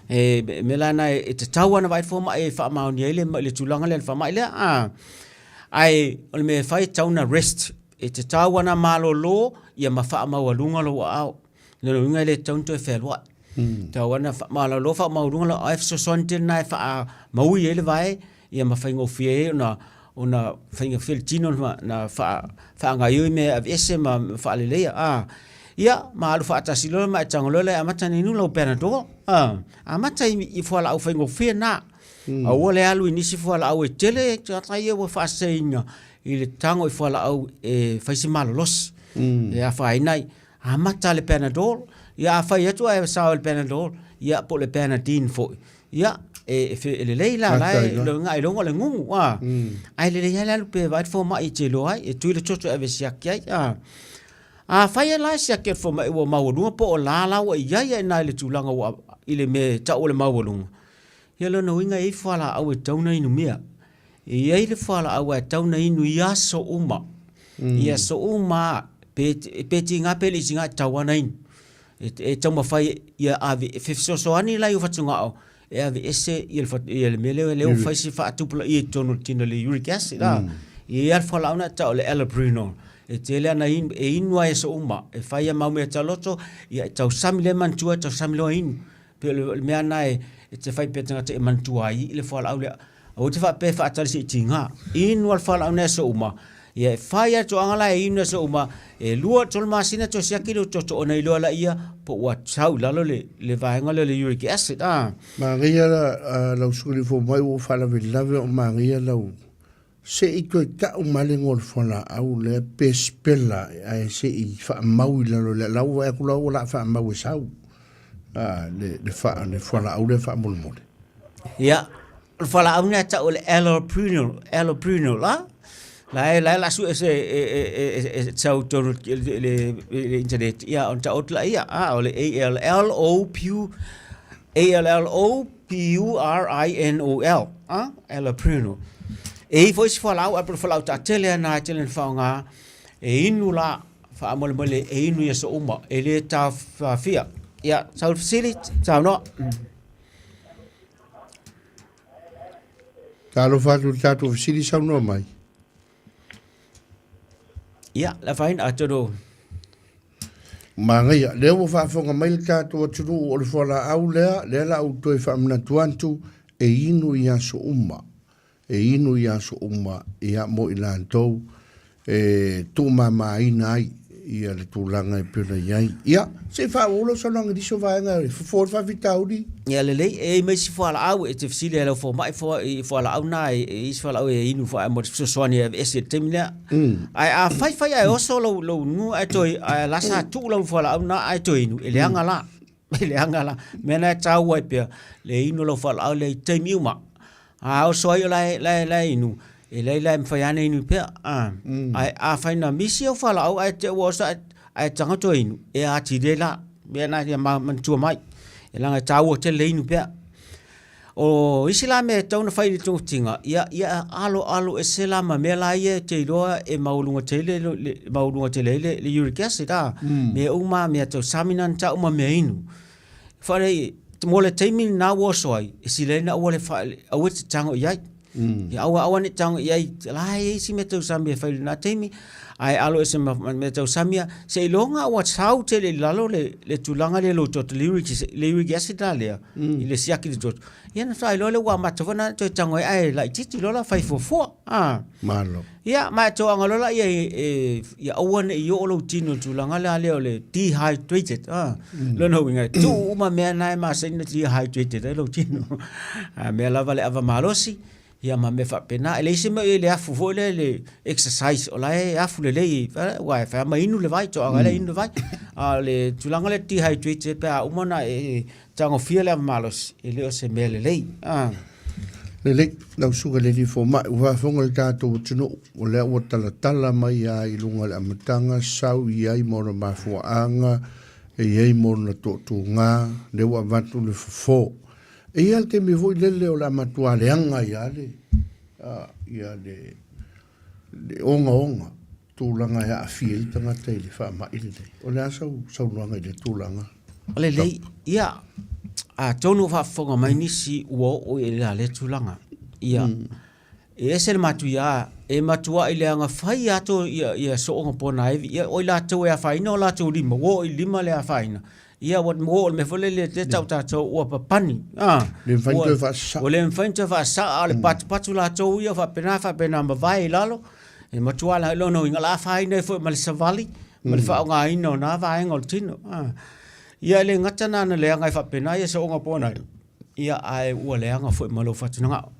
E mea la na e tatau lava ona vaai le fomai e faamaonia ai le, le tulaga lea le faamai lea. A, ae o le mea e fai e tatau ona rest. E tatau lava ona malolo ia ma faamaualuga lou aao. O lona uiga e le tatau ona toe fealuai. Tatau lava ona faamalolo faamaualuga lou aao e fesoasoani tele lena e faamaui ai le vae ia ma faigofie ai ona ona faigofie le tino na faagaoioi mea e aveese ma faaleleia a ia ma alu faatasi loa ma e tago loa lea e amata ona inu lau panadol a amata i fualaau faigofie na aua le alu i nisi fualaau e tele tagata ia ua faaseseina i le tago i fualaau e fai si malolosi e afaina ai amata le panadol ia afai atu ae sao i le panadol ia po o le panadine foi Ia, e, e, e lelei la, la e, lo nga iloga o le gugu, a. Ae lelei lava le alu pe vaai le fomai e te iloa ai, e tui le toto e ave e siaki ai, a. Afai e la e siaki e le fomai ua maualuga po o la la ua i ai i le tulaga ua, i le mea e tau o le maualuga, ia lona uiga e i ai fualaau e tatau ona inumia. E i ai le fualaau e tatau ona inu i aso uma. I aso uma, pe, pe tiga pe le i tiga e tatau lava ona inu. E taumafai ia ave, e fesoasoani la i ou fatugao e aveese ia le mea lea lea ua fai si faatupulaia i totonu o le tino le uric acid a. E i ai lava le fualaau lena e tau o le allopurinol. E tele ana inu, e inu lava i aso uma. E fai a mau meataloto, ia e tausami lea manatua, e tausami loa inu. Pei o le mea lena e te fai pea tagata e manatua ai i le fualaau lea. Aua te faapea e faatali se i tiga. Inu lava le fualaau lena i aso uma. Ia e fai lava le toaga la e inu i aso uma, e 2 3 masina toe siaki le toto ona iloa laia po ua sau i lalo le, le vaega lea o le uric acid. Ah. Manaia la lau susuga i le fomai ua ou faalavelave o manaia lau se i toe tau mai le igoa o le fualaau lea pe spela ae se i faamau i lalo lea la ua vaai atu la ua la faamau e sau le le fa le fualaau lea faamolemole. Ia, o le fualaau lena e tau o le allopurinol, allopurinol a. La e la e la sue se e e e e sau tonu i le le internet ia ona taoto laia a o le A L L O P U A L L O P U R I N O L a allopurinol. E i foi isi fualaau ae pei o le fualaau taatele lava lena e tele ina faaaoga e inu la faamolemole e inu i aso uma e le taofia. Ia, sau le fesili, saunoa. Talofa atu i le tatou fesili saunoa mai. Ia, le afaina atonu. Manaia, lea ua faafofoga mai le tatou atunuu o le fualaau lea, lea la ou toe faamanatu atu, e inu i aso uma. E inu i aso uma, ia, mo i latou e tuumamaina ai. ia le tulaga e pei ona i ai. Ia, se i faaauau lau saunoaga i nisi o vaega e fofo ai le faafitauli. Ia lelei, e i ai ma isi fualaau e te fesili ai i lau fomai i fualaau na e i ai isi fualaau e inu mo le fesoasoani e aveese i le taimi lea. Ae a fai fai ae oso lou lou nugu ae toe ae la sa tuu lau fualaau na ae toe inu, e leaga la. E leaga la. Mea na e taua ai pea le inu o lau fualaau lea i taimi uma. A oso ai o la e, la e, la e inu, e leai la e mafai lava ona inu pea. A, ae afai na misi au fualaau ae te i ua oso ae, ae tago toe inu, e atili ai la. Mea na ia manatua mai. E leaga e taua tele le inu pea. O isi la mea e tatau ona fai i le togafitiga, ia, ia aloalo ese la ma mea la ia e te iloa e maualuga tele le, maualuga tele ai le, le uric acid, a. Mea uma lava, mea tau samina na tau ma mea inu. Faalei, mo le taimi lena ua oso ai, e sili ai ona aua le faa, aua e te tago i ai. Ia aua, aua ne i tago i ai, la e i ai isi mea tausami e fai i lena taimi, ae alo ese ma mea tausami ia, seiloga ua sau tele i lalo le, le tulaga lea i lou toto, le uric, le uric acid la lea, i le siaki i le toto, ia ona faatoa iloa lea ua amata foi ona toe tago ai, ae laitiiti loa la fai fuafua. A. Malo. Ia, ma e toaga loa laia e, ia aua ne i oo lou tino i le tulaga la lea o le dehydrated. Ah, Lona uiga, e tuu uma mea na e masani ona dehydrated ai lou tino. A mea lava le ava malosi, ia ma mea faapena. E leai se mea o i ai i le afu foi lea, le exercise, o la e afu lelei, aua e fai lava ma inu le vai, toaga ai la inu le vai. A o le tulaga lea dehydrated pe a uma ona e tagofia le ava malosi, e le o se mea lelei. Ah. Lelei, lau susuga i le alii fomai, ua faafofoga le tatou atunuu, o lea ua talatala mai lava i luga o le amataga, sau i ai ma ona mafuaaga, e i ai ma ona toatuga, lea ua avatu le fofo. E i ai lava le taimi foi lele o le a matua leaga ai lava le, ia le, le ogaoga, tulaga e aafia ai tagata i le faamai lenei. O le a sau saunoaga i lea tulaga? Lelei, ia, atonu o faafofoga mai nisi ua oo i la lea tulaga. Ia, e ese le matuia, e matuai leaga fai lava to ia, ia sooga ponaivi. Ia, o i latou e afaina o latou lima, ua oo i lima le afaina. Ia, ua oo i le mea foi lele lea tau tatou ua papani. Ah, Le mafai ona toe faasasao. Ua le mafai ona toe faasasao, a o le patupatu latou ia faapena faapena mavae i lalo. E matua la lona uiga o le a afaina ai foi ma le savali ma le faaaogaina o na vaega o le tino. Ah. Ia e le gata na ona leaga ai faapena ia sooga pona ia ae ua leaga foi ma lou fatugao.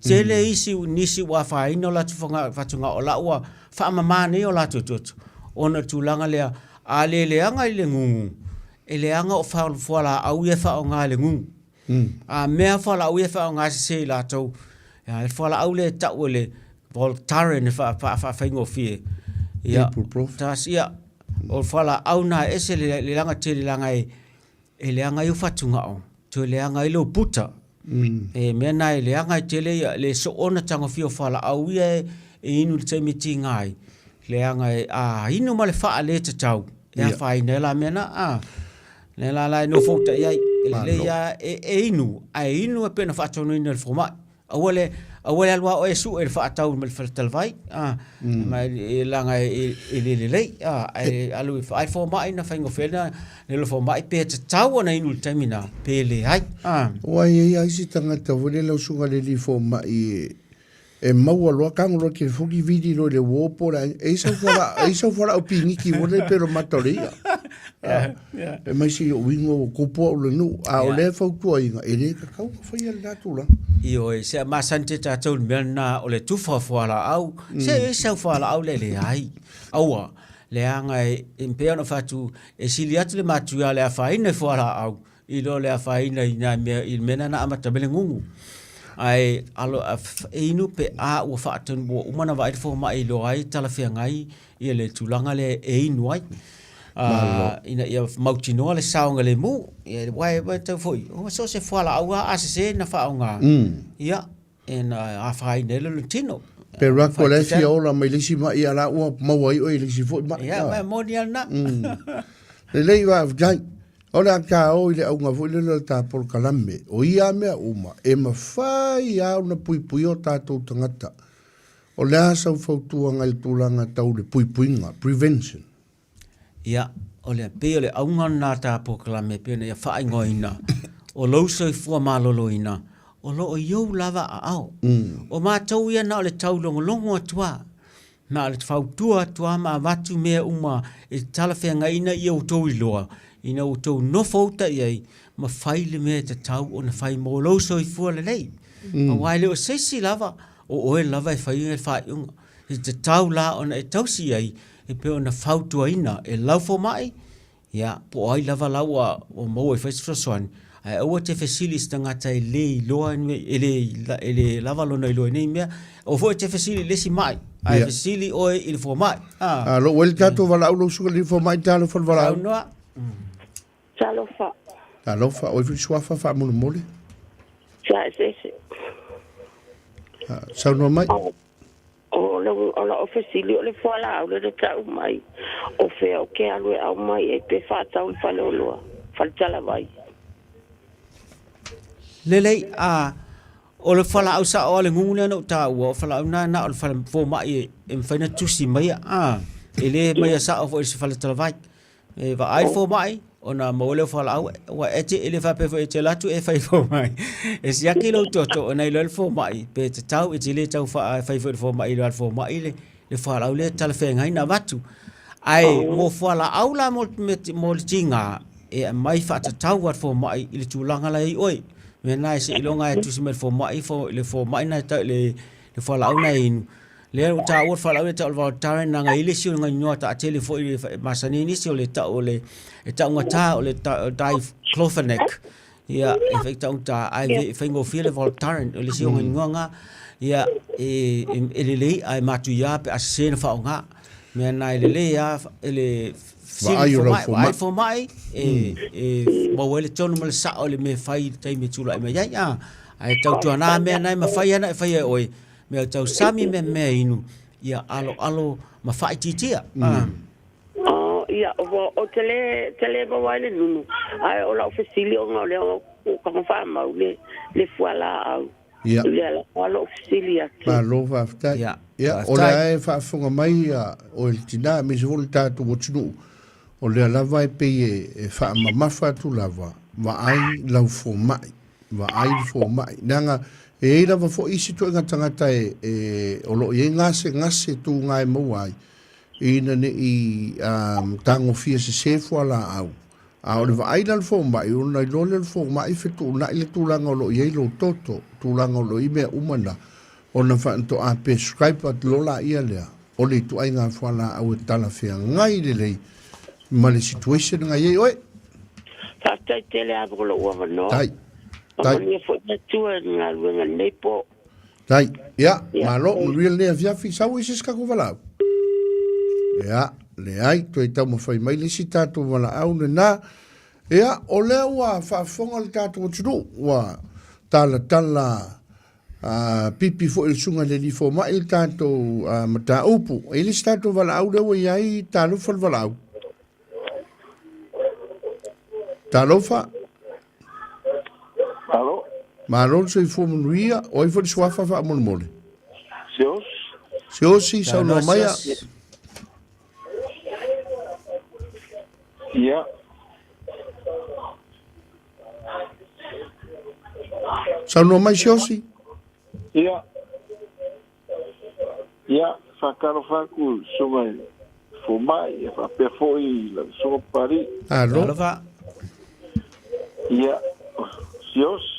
Tele isi nisi ua afaina o latou fatugao o la ua faamama nei o latou toto ona o le tulaga lea a le leaga i le gugu e leaga o fualaau ia e faaaoga i le gugu. A mea fualaau ia e faaaoga sese i latou, ia le fualaau lea e tau e le Voltaren e faafaigofie. Ia, tas, ia, o le fualaau na e ese le leaga tele leaga e, e leaga ai ou fatugao, toe leaga ai lou puta. E mea na e leaga ai tele ia le soona tagofia o fualaau ia e, e inu i le taimi e tiga ai. Leaga e, a inu ma le faaletatau, e afaina ai la mea na, a. Lea la la e nofo uta i ai, e lelei lava e, e inu, ae inu e pei ona faatonuina e le fomai. Aua le, aua le alu lava oe e sue le faatau ma le faletalavai, a, ma e, leaga e, e le lelei, a, ae alu e vaai le fomai ona faigofie lea i le fomai pe tatau ona inu i le taimi lena, pe leai, a. Aua e i ai lava isi tagata foi lele lau susuga i le alii fomai e, E maua loa tago loa telefoni vili loa i le uo po o le a ea. E i ai sau fualaau, e i ai sau fualaau piniki foi lele pei o le mata o le i'a. E mai se i ou igo ua tupu au i le nuu. A o lea fautuaina, e le tatau ona faia lena tulaga. Ioe, se a masani tele tatou i le mea lena o le tufa o fualaau. Se e i ai sau fualaau lea e leai. Aua, leaga e pei ona ou fai atu, e sili atu le matuia o le afaina i fualaau i lo le afaina i nai mea i le mea lena na amata mai le gugu. Ae alo e inu pe a ua faatonu ua uma ona vaai le fomai e iloa ai talafeagai ia le tulaga lea e inu ai. Ina ia mautinoa le saogalemu. Ia aua e tau foi, so o se fualaau lava a sese na faaaoga, ia e na afaina ai lona tino. Pe alu atu o la e fia ola mai le isi maʻi a la ua maua ai oe i le isi foi maʻi. Ia, ma e moni lava lena. Lelei faafetai. O le a ta o i le auga foi lele o le ta polokalame, o ia mea uma, e mafai lava ona puipuia o tatou tagata. O le a sau fautuaga i le tulaga tau le puipuiga, prevention? Ia, o le, pei o le auga lena ta polokalame pei ona ia faaigoaina, o lou soifua maloloina, o lo o i ou lava aao. O matou ia na o le taulogologo atu lava. Na o le fautua atu lava ma avatu mea uma e talafeagaiina i outou iloa, ina ua outou nofo uta i ai ma fai le mea e tatau ona fai mo lou soifua lelei. Aua e le o se isi lava, o oe lava e faia le faaiuga. E tatau la ona e tausi i ai e pei ona fautuaina e lau fomai, Ia, po o ai lava la ua maua e fai se fesoasoani, ae aua te fesili i se tagata e le iloa ni mea, e le, e le lava lona iloa i nei mea. Aua foi e te fesili i le isi mai, ae yeah. fesili oe i le fomai. Ah. A lo ua le tatou valaau lou suka le fomai talofa le valaau. Saunoa. Talofa. Talofa, oi foi suafa faamolemole. Sa eseese. Ah, saunoa mai. Oh. O lau fesili o le fualaau lea na tau mai, o fea ou te alu e aumai ai pe faatau i le faleoloa, faletalavai? Lelei, a o le fualaau sao a le gugu lea na ou taua, o fualaau na na o le fale fomai e mafai ona tusi maia, a e le maia sao foi i se faletalavai. E vaai le fomai ona maua lea o fualaau, aua e te, e le faapea foi e te alu atu e fai fomai. E siaki lou toto ona iloa le fomai pe tatau, e te le tau fai foi i le fomai, iloa le fomai le, le fualaau lea e talafeagai ona avatu. Ae mo fualaau la mo, mo le tiga, e aumai faatatau a le fomai i le tulaga la e i ai oe. Mea na e seiloga e tusi mai le fomai, le fomai na e tau, le, le fualaau na e inu. Lea ua taua le fualaau lea e tau o le Voltaren leaga e i ai le isi o le igoa taatele foi e masani ai nisi o le tau o le e taugata o le diclofenac. Ia e fai taugata ae e faigofie le Voltaren o le isi o igoa na. Ia e e lelei ae matuia pe a sese ona faaaoga. Mea na e lelei lava e le Vaai o lau fomai. Vaai fomai e e maua ai le tonu ma le sao o le mea e fai i le taimi e tulai mai ai. Ae tautuana mea na e mafai ona e faia e oe Mea tausami me mea inu, ia aloalo ma faaitiitia. Oh, ia, ua, o te le, te le maua ai le nunu, ae o lau fesili ona o lea ua tago faamau le, le fualaau. Ia. I lea lava lou fesili atu. Malo faafetai. Ia, Ia, o faafetai. lea e faafofoga mai ia oe le tina, aemaise foi le tatou atunuu, o lea lava e pei e, e faamamafa atu lava, vaai lau fomai. Vaai le fomai. Leaga e i ai lava foi isi ituaiga tagata e, e, o lo o i ai gasegase tuga e maua ai, ina ne i um, tagofia sesē fualaau. A o le vaai la le fomai, ona iloa lea o le fomai fetuunai le tulaga o lo o i ai lou toto, tulaga o lo o i ai mea uma na, ona faatoa prescribe atu loa laia lea, o le ituaiga fualaau e talafeagai lelei ma le situation na i ai oe. Faafetai tele lava mo lou avanoa. Tai. Tai. Faamanuia foi le Atua i le galuega i lenei po. Tai. Ia, Ia. malo, manuia lenei afiafi. Sau i se isi tatou valaau. Ia, leai, toe taumafai mai le isi tatou valaau lena. Ia, o lea ua faafofoga le tatou atunuu, ua talatala a pipi foi le susuga i le alii fomai le tatou mataupu. E i ai le isi tatou valaau lea ua i ai, talofa le valaau. Talofa. Alo. Malo le soifua manuia, o ai foi le suafa faamolemole? Sios. Siosi, saunoa maia. Ia. Saunoa mai Siosi. Ia. Ia, faatalofa atu i le susuga i le fomai, ia faapea foi i lau susuga Papalii. Alo. Talofa. Ia, Siosi.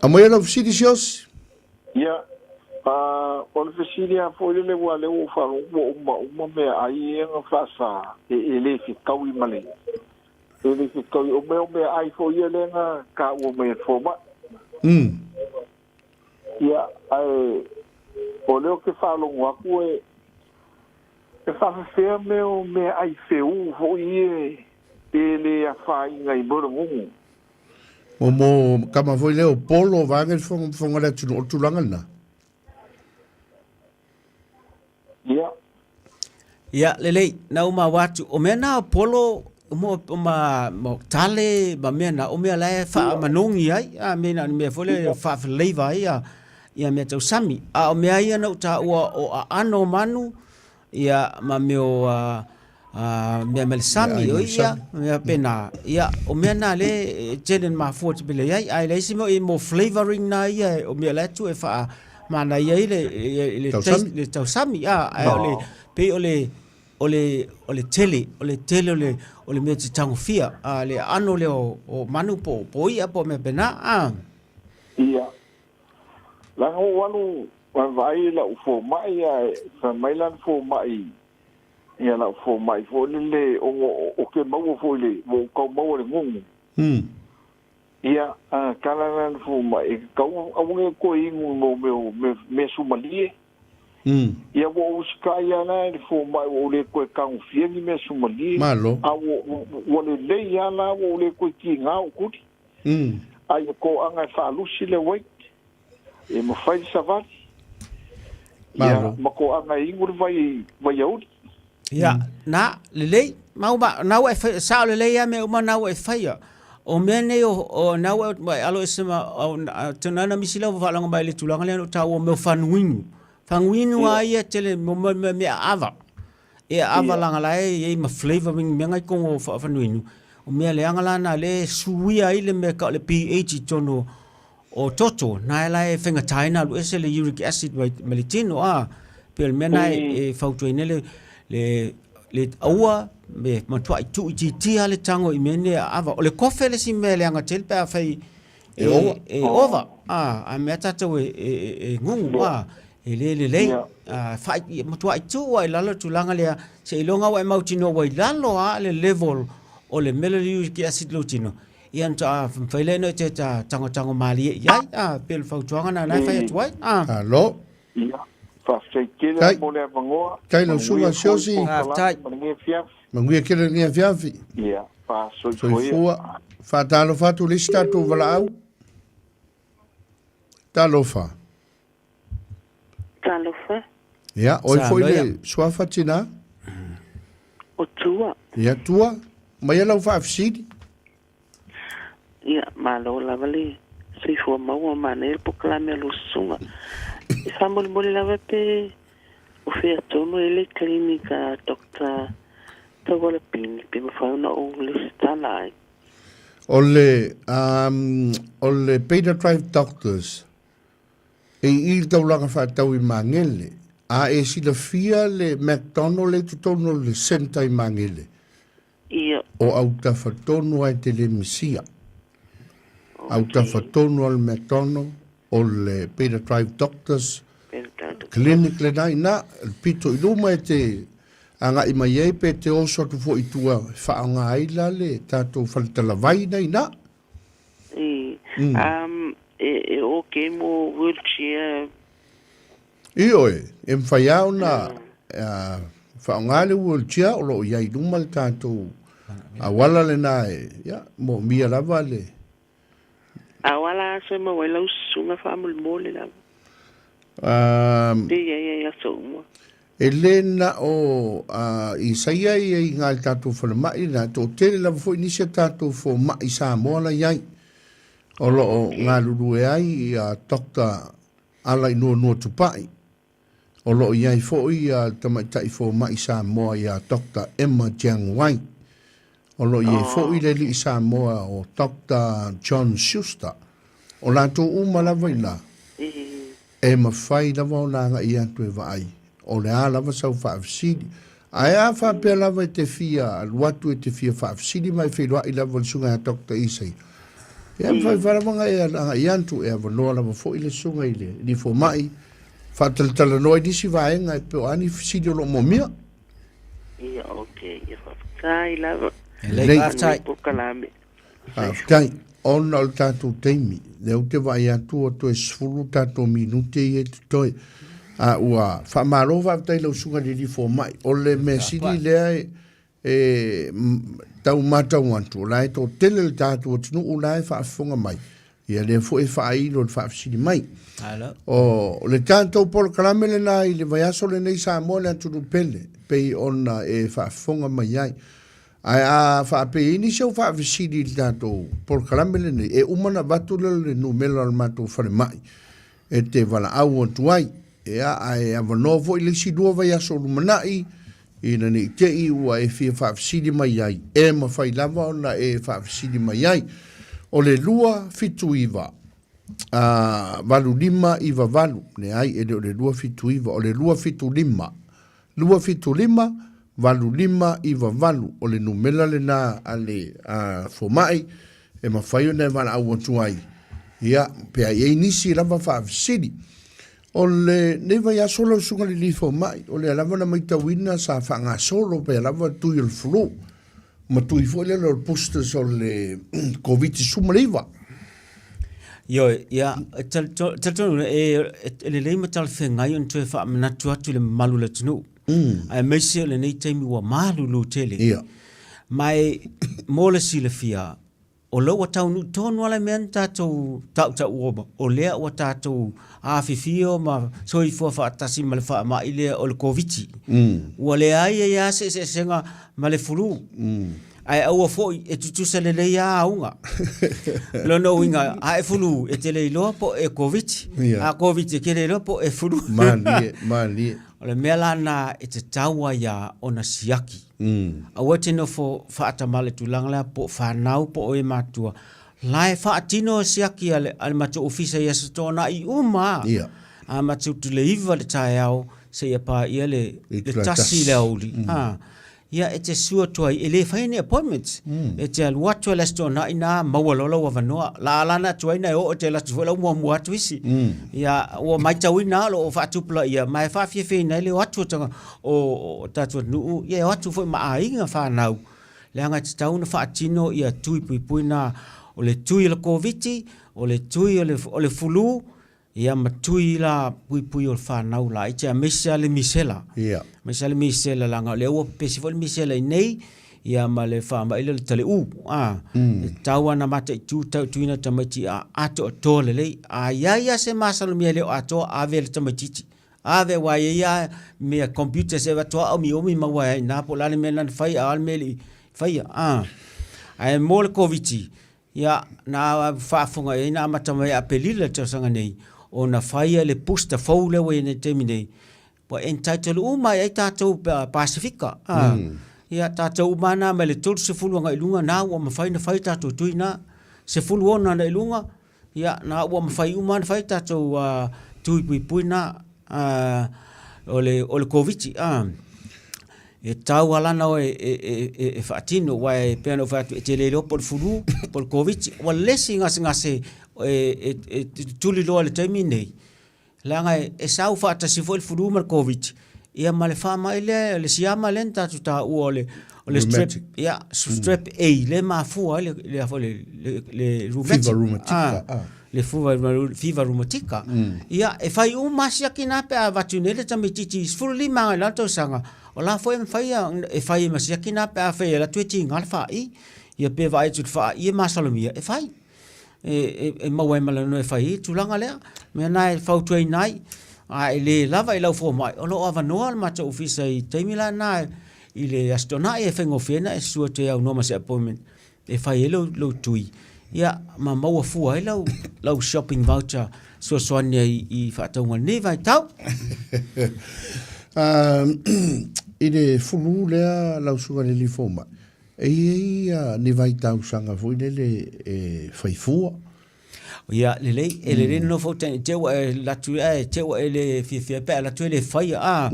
Aumaia lau fesili Siosi. Ia, o le fesili lava foi lele aua o lea ua ou faalogo ua uma uma meaai ia na faasa e le fetaui ma le e le fetaui. O mea o meaai foi ia lea na taua mai e le fomai. Ia, ae o lea ou te faalogo atu e e faafefea mea o meaai feū foi ia pe le afaina i mea o le gugu. Mo mo kama foi lea o Polo vaega le fofoga le atunuu o le tulaga lena. Ia. Ia, lelei, na uma au atu, o mea na o Polo, mo, ma, ma tale, ma mea na, o mea la e faamanogi ai, a mea na, mea foi lea e faafaleiva ai ia, ia mea tau sami. A o mea ia na ou taua o aano o manu, ia, ma mea o, a, mea mai le sami, o ia, mea pena, ia, o mea na le e tele na mafua te pele ai, ae leai se mea o i mo flavoring na ia, o mea la e tuu e faa, manaia ai le le Tausami. le tausami a ae o le pei o le o le o le tele o le tele o le o le mea e te tagofia a le aano lea o o manu po po o i'a po o mea pena a. Ia. Leaga ua ou alu vaavaai i lau fomai ae fai mai lana fomai ia lau fomai foi lele ona ou te maua foi i le ua ou tau maua i le gugu. Ia, a tala lana fomai e tatau aua ne i toe inu i mo mea o mea sumalie. Ia ua ou usitai lava la i le fomai ua ou le toe tagofia ni mea sumalie. Malo. A ua ua lelei lava la ua ou le toe tiga ou tuli. A ia toaga e faalusi le weight, e mafai le savali. Ia Malo. ma toaga e inu le vai vaiauli. Ia, na, lelei, ma ua, na ua e faia, sao lelei lava mea uma na ua e faia. O mea nei o, o na ua e alo ese ma, o, tona na misi lau faalogo mai i le tulaga lea na ou taua o mea o fanuinu. Fanuinu lava ia tele mo mea, mea ava. E ava laga la e i ai ma flavouring mea na i totonu o fanuinu. O mea leaga la na lea e suia ai le mea e tau o le pH i totonu o toto, na e la e faigata ai ona alu ese le uric acid mai, mai le tino, a. Pei o le mea na e, e fautuaina le, le, le aua me matuai tuuitiitia le tago i mea nei ava. O le kofe le isi mea leaga tele pe afai e, E ova. e ova, a, a mea tatou e, e, e, e gugu, a, e le lelei. A, fai, matuai tuu lava i lalo le tulaga lea, seiloga ua e mautinoa ua i lalo lava le level o le mea lea o le uric acid i lou tino, Ia na toa mafai lea ona e te tagotago malie i ai, a, pei o le fautuaga na na e fai atu ai. A. Malo. Ia, faafetai tele Tai. mo le avanoa. Tai lau Manuia susuga foi Siaosi. Faafetai. polokalame ma lenei afiafi. Manuia tele lenei afiafi. Ia, faasoifua ia. Soifua. Faatalofa atu i le isi tatou valaau. Talofa. Talofa. Ia, oi Sa foi loia. le suafa tina. O Tua. Ia, Tua, maia lau faafesili. Ia, malo lava le soifua maua manaia le polokalame a lou susuga. E faamolemole lava pe o fea tonu ai le clinic a Doctor Taualapini pe mafai ona ou lesitala ai. O le, um, o le Beta Drive Doctors, e i le taulaga faatau i Magele, a e silafia le McDonald e i totonu o le centre i Magele, Ia. o autafa tonu lava e te le misia. Autafa tonu lava le McDonald, o le Beta Drive Doctors Clinic lena i ina, le pito i luma e te agai mai ai pe te oso atu foi i tua e faaaoga ai la le tatou faletalavai na i ina. I, um, e, e ok mo wheelchair. Ioe, e mafai lava ona faaaoga le wheelchair o lo o i ai i luma le tatou auala lena e, ia, moomia lava le. Auala aso e maua ai lau susuga faamolemole lava. Um, Pe i ai ai aso uma. E le na o Isaia ia i ngā tatou falemai na toatele lava foi nisi a tatou fomai Samoa la i ai. O lo o galulue ai ia Doctor Alainuanua Tupai. O lo o i ai foi ia le tamaitai fomai Samoa ia Doctor Emma Jiang Wai. O lo o i ai foi le alii Samoa o Doctor John Schuster. O latou uma lava i la. E mafai lava ona agai atu e vaai, o le a lava sau faafesili. Ae a faapea lava e te fia alu atu e te fia faafesili ma e feiloai lava i le susuga ia Doctor Isaia, ia e mafai fa lava ona e agai atu, e avanoa lava foi le susuga i le alii fomai, faatalatalanoa i nisi vaega e pei o a ni fesili o lo o moomia. Ia, ok, ia faafetai lava. Lelei, faafetai. Polokalame. Faafetai. Ona o le tatou taimi, lea ou te vaai atu ua toe 10 tatou minute ia e totoe. A ua faamalo faafetai i lau susuga i le alii fomai. O le mea sili lea e, e tau matau atu, o la e toatele le tatou atunuu la e faafofoga mai. Ia lea foi e faailo le faafesili mai. O le tatou polokalame lena i le vaiaso lenei Samoa le atunuu pele, pei ona e faafofoga mai ai. Ae a faapea i ai nisi au faafesili i le tatou polokalame lenei, e uma ona avatu lea o le numera o le matou falemai e te valaau atu ai. Ia, ae avanoa foi le isi lua vaiaso o lumanai, ina ne i te i ua e fia faafesili mai ai, e mafai lava ona e faafesili mai ai. O le 279. A, 85 98, leai, e le o le 279, o le 275, 275, 8598, o le numera lena a le a, fomai e mafai ona e valaau atu ai, ia, pe a i ai nisi lava faafesili. O lenei vaiaso lau Susuga i le Alii Fomai, o lea lava na matauina sa faagasolo pea lava tui o le flu, ma tui foi lea o le boosters o le Koviti-19. Ioe, ia, e talitonu e lelei ma talafeagai ona toe faamanatu atu i le mamalu o le atunuu, aemaise o lenei taimi ua malulu tele. Ma e mo le silafia, o lea ua taunuu tonu lava le mea na tatou tautauoma, o lea ua tatou afifio ma soifua faatasi ma le faamai lea o le Koviti. Ua leai ai lava se eseesega ma le fulu. Ae aua foi e tutusa lelei lava auga. Lona uiga, a e fulu, e te le iloa po o e Koviti. A Koviti, e te le iloa po o e fulu. Malie, malie. O le mea la lena e tatau ai lava ona siaki. Aua e te nofo faatamala i le tulaga lea po o fanau po o e matua, la e faatino siaki a le matou ofisa i Aso Toonai uma lava. A matou te le 9 i le taeao seia paia le 1 i le aoauli. Ia e te sue atu ai, e le faia ni appointments. E te alu atu i le Aso Toonai na maua loa lou avanoa. La ala na atu ai na e oo e te alu atu foi la muamua atu isi. Ia ua maitauina o lo o faatupulaia ma e faafiafiaina ai le o atu o taga o tatou atunuu, ia e o atu foi ma aiga fanau, leaga e tatau ona faatino ia tui puipui na, o le tui o le Koviti, o le tui o le fulu, ia ma tui la puipui o le fanau laiti, aemaise lava le misela. Aemaise lava le misela, leaga o lea ua pepesi foi le misela i nei, ia ma le faamai lea o le taleu. E tatau lava ona mataitu tautuina tamaiti a atoatoa lelei. A i ai lava se masalomia e le o atoa, ave le tamaitiiti. Ave aua e i ai lava mea computers e avatu lava omiomi maua ai i ina po o le a le mea na fai a o a le mea e le i faia. Ae mo le Koviti, ia, na faafofoga i ai na amata mai ia Aperila i le tausaga nei ona faia le booster fou lea ua i ai nei i le taimi nei, ua entitle uma ai ai tatou Pasefika. Ia, tatou uma lava na mai le 30 agai i luga na ua mafai ona fai tatou tui na. 16 agai i luga, Ia, na ua mafai uma ona fai tatou tui puipui na o le Koviti. E tatau lava la ona o e faatino, aua e pei ona ou fai atu, e te le iloa po o le fulu po o le Koviti. Ua lesi gasegase e tuliloa i le taimi lenei, Leaga e sau faatasi foi le flu ma le Koviti, ia ma le faamai lea, le siama lea na tatou taua o le, o le strep, ia, strep A lea e mafua ai le, le, le, le, le rheumatic. Fever rheumatica, ah. Le fever, fever rheumatica. Ia, e fai uma lava siaki na pe a avatu nei le tamaitiiti 15 agai i lalo tausaga, o la foi e mafai e fai ai ma siaki na pe a fai e alu atu e tiga le faai, ia pe vaai atu i le faai e masalomia, e fai. e maua ai ma le avanoa e fai ai le tulaga lea. Mea na e fautuaina ai, a e le lava i lau fomai, o lo o avanoa le matou ofisa i taimi la na i le Aso Toonai e faigofie ai ona e susu atu e aunoa ma se appointment e fai ai lou, lou tui, ia ma maua fua ai lau, lau shopping voucher fesoasoani ai i faatauga i lenei vaitau. I le fulu lea lau susuga i le alii fomai, E i ai ni vaitausaga foi lele e fai fua? Ia, lelei, e lelei le nofo uta i te ua e alu atu ae te ua e le fiafia pe a alu atu e le faia, a.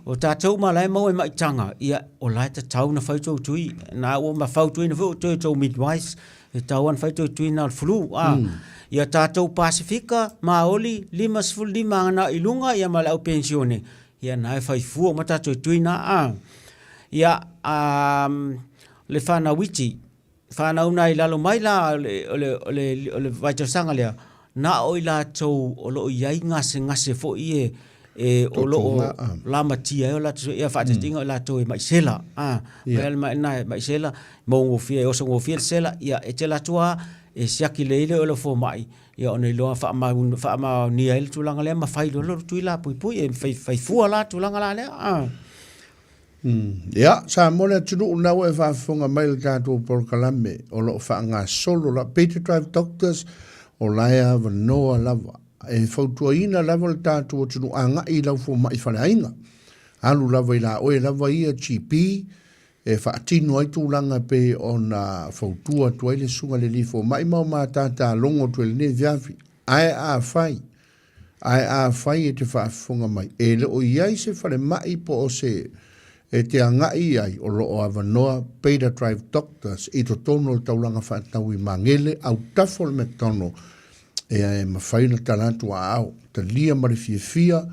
O tatou uma la e maua i maitaga, ia, o la e tatau ona fai tou tui, na ua ma fautuaina foi outou e tou midwives, e tatau lava ona fai tou tui na o le flu, a. Ia tatou Pasefika, Maoli, 55 agai i luga, ia ma le au penisione, ia na e fai fua uma tatou tui na, a. Ia, a, le fanau iti, fanau na i lalo mai la o le, o le, o le, o le vaitausaga lea, na o i latou o lo o i ai gasegase foi e, e o lo o lamatia ai o latou, ia faataitaiga o i latou e mai sela, a, yeah. mai na e mai sela, maugofie, e oso gofie le sela, ia e te latou a, e siaki lelei lea o le fomai, ia ona iloa faamaonia ai le tulaga lea ma fai loa le tui la puipui, e fai, fai fua la tulaga la lea, a. Ia, Samoa le atunuu lena ua e faafofoga mai i le tatou polokalame o lo o faagasolo la Peter Drive Doctors o la e avanoa lava. E fautuaina lava le tatou atunuu agai i lau fomai faleaiga. Alu lava i la oe lava ia GP e faatino ai tulaga e pei ona fautua atu ai le susuga i le alii fomai ma o matata logo atu i lenei afiafi. Ae afai, ae afai e te faafofoga mai, e le o i ai se falemai po o se e te agai i ai o lo o avanoa Beta Drive Doctors i totonu o le taulaga faatau i Magele, autafa o le McDonald, ea e mafai ona tala atu aao, talia ma le fiafia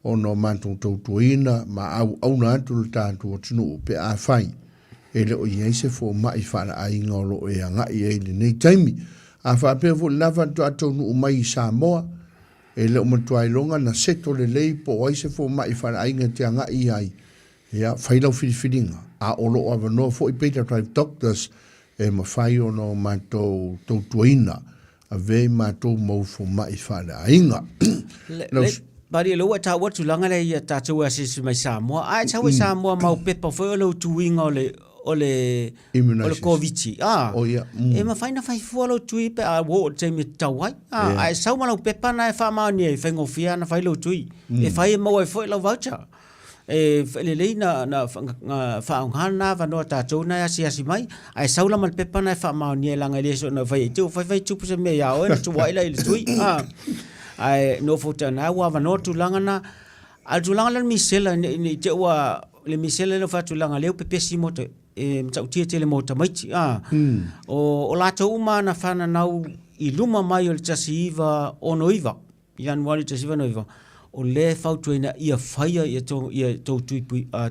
ona o matou tautuaina ma auauna atu le tatou atunuu pe afai e le o i ai se fomai faaleaiga o lo o e agai ai i lenei taimi. A faapea foi lena faatoa taunuu mai i Samoa, e le o matua iloga na seto lelei po o ai se fomai faaleaiga e te agai i ai, ia, fai lau filifiliga. A o lo o avanoa foi Beta Drive Doctors e mafai ona o matou tautuaina Avea i matou mau fomai faaleaiga. Le, le, Pari, le ua taua tulaga lea ia tatou e asiasi mai Samoa. A e sau i Samoa mau pepa foi o le utuiga o le o le o le Koviti. Ah, oh, yeah. E mafai na fai fua lou tui pe a ua oo i le taimi e tatau ai. Ah, yeah. A e sau ma lau pepa na e faamaonia ai, faigofie lava na fai lou tui. E fai e maua ai foi lau voucher. E lelei na na faaaoga lena avanoa tatou na e asiasi mai, ae sau la ma le pepa na e faamaonia ai leaga e le soona fai ai te i ua fai fai tupu se mea ia oe ona tuuai lea i le tui. Ae nofo atu na ua avanoa tulaga na. A o le tulaga lea o le misela ne i te i ua le misela lea ua fai atu leaga o lea ua pepesi mo e matautia tele mo tamaiti. O latou uma na fananau i luma mai o le 1969 Ianuari 1969, o lea e fautuaina ia faia ia tou, ia tou tui,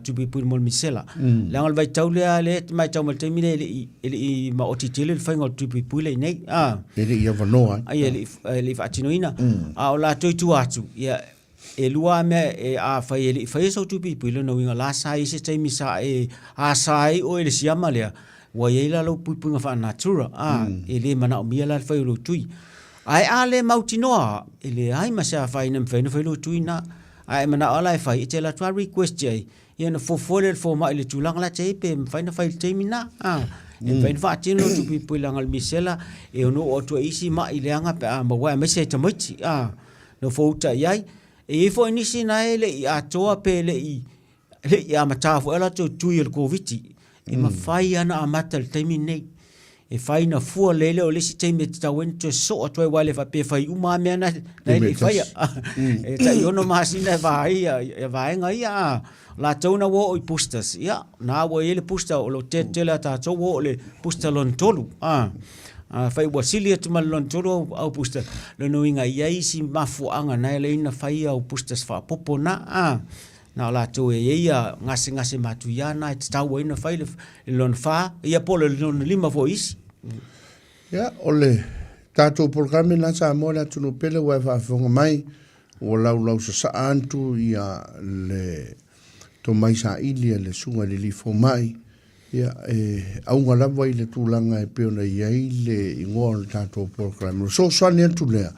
tui puipui mo le misela. Leaga o le vaitau lea, lea e matau mai le taimi lea e le i, e le i maoti tele le faiga o le tui puipui lea i inei. E le i avanoa ai. Ia, e le i, e le i faatinoina. A o latou i tua atu, ia, e lua lava mea, e, afai e le i faia sou tui puipui, lona uiga la sa i ai se taimi sa e asa ai oe i le siama lea, ua i ai la lou puipuiga faa-natura, e le manaomia la le fai o lou tui. Ae a le mautinoa, e leai ma se afaina e mafai ona fai lou tui na. A e manao lava la e fai, e te alu atu lava request i ai, ia ona fuafua lea e le fomai i le tulaga la e te i ai pe mafai ona fai i le taimi na. E mafai ona faatino lou tui puipui leaga o le misela e ono oo atu ai i isi mai leaga pe a maua ai aemaise ai tamaiti, nofo uta i ai. E i ai foi nisi na e le i atoa pe le i E le i amata foi a latou tui o le Koviti. E mafai lava ona amata i le taimi lenei. E fai na fua lelei lea o le isi taimi e tatau ai ona toe soo atu ai aua e le faapea e fai uma lava mea na e le i faia. E tai 6 masina e va ai ia vaega ia a. O latou na ua oo i boosters, ia na ua i ai le booster o lo o tele a tatou ua oo i le booster lona tolu. Afai ua sili atu ma le lona tolu au booster, lona uiga e i ai isi mafuaaga na e ala ai ona fai au boosters faaopoopo na. Na o latou e i ai ia gasegase matuia na e tatau ai ona fai le lona fa, ia po o le lona lima foi isi. Ia, o le tatou polokalame lena Samoa le atunuu pele ua e faafofoga mai, ua laulau sasaa atu ia le tomai saili a le Susuga i le Alii Fomai, ia e auga lava i le tulaga e pei ona i ai le igoa o le tatou polokalame. O le fesoasoani atu lea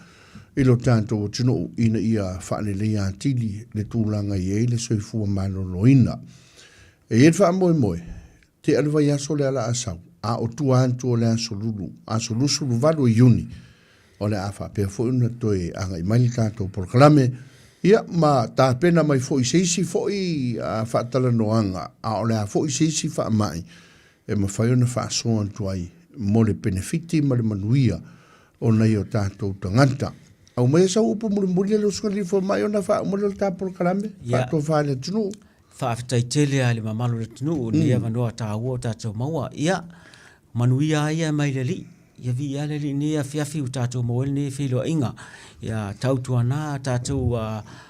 i lo tatou atunuu ina ia faaleleia atili le tulaga e i ai le soifua maloloina. E i ai le faamoemoe, tea le vaiaso lea la a sau, a o tua atu o le aso lulu, aso 28 o Iuni, o le a faapea foi ona toe agai mai le tatou polokalame, ia ma tapena mai foi se isi foi faatalanoaga, a o le a foi se isi faamai e mafai ona faasoa atu ai mo le penefiti ma le manuia o nai o tatou tagata. Aumaia sau upu mulimuli e le usuga alii fomai ona faauma lea o le ta polokalame, faatofa i le atunuu. Faafetai tele lava i le mamalu o le atunuu i lenei avanoa taua o tatou maua. Ia, manuia lava ia mai le Alii. Ia viia le Alii i lenei afiafi ua tatou maua ai lenei feiloaiga. Ia tautuana a tatou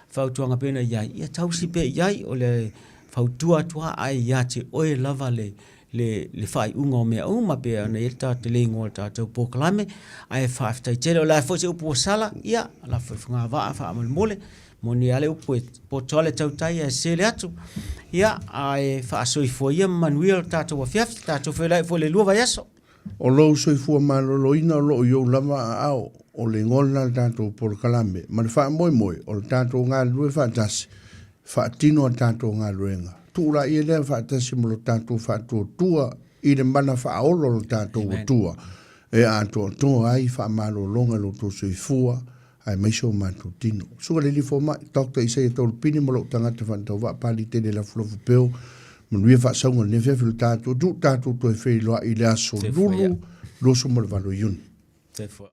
fautuaga pei ona i ai, ia tausi pea i ai. O le fautua atu lava, ae ia te oe lava le le faaiuga o mea uma pei ona i ai le tatou le igoa o le tatou polokalame. Ae faafetai tele. O le a foi se upu ua sala, ia, lafo i fogavaa faamolemole. Moni lava le upu e poto lava le tautai ae sese le atu. Ia, ae faasoifua ia ma manuia lo tatou afiafi. Tatou feiloai foi i le lua vaiaso. O lou soifua maloloina o lo o i ou lava aao, o le igoa lena o le tatou polokalame, ma le faamoemoe o le tatou galulue faatasi, faatino a tatou galuega. Tuu laia lea faatasi ma lo tatou faatuatua i le mana faaola o lo tatou Atua e atoatoa ai faamalologa i lo outou soifua aemaise o matou tino. Suka le lifo mai, Doctor Isaia Taulupini ma lou tagata faatauvaa Pali Tele Lafulafu Peo, manuia faasauga lenei afiafi lo tatou tuu tatou toe feiloai i le aso Lulu 28 Iuni. Soifua.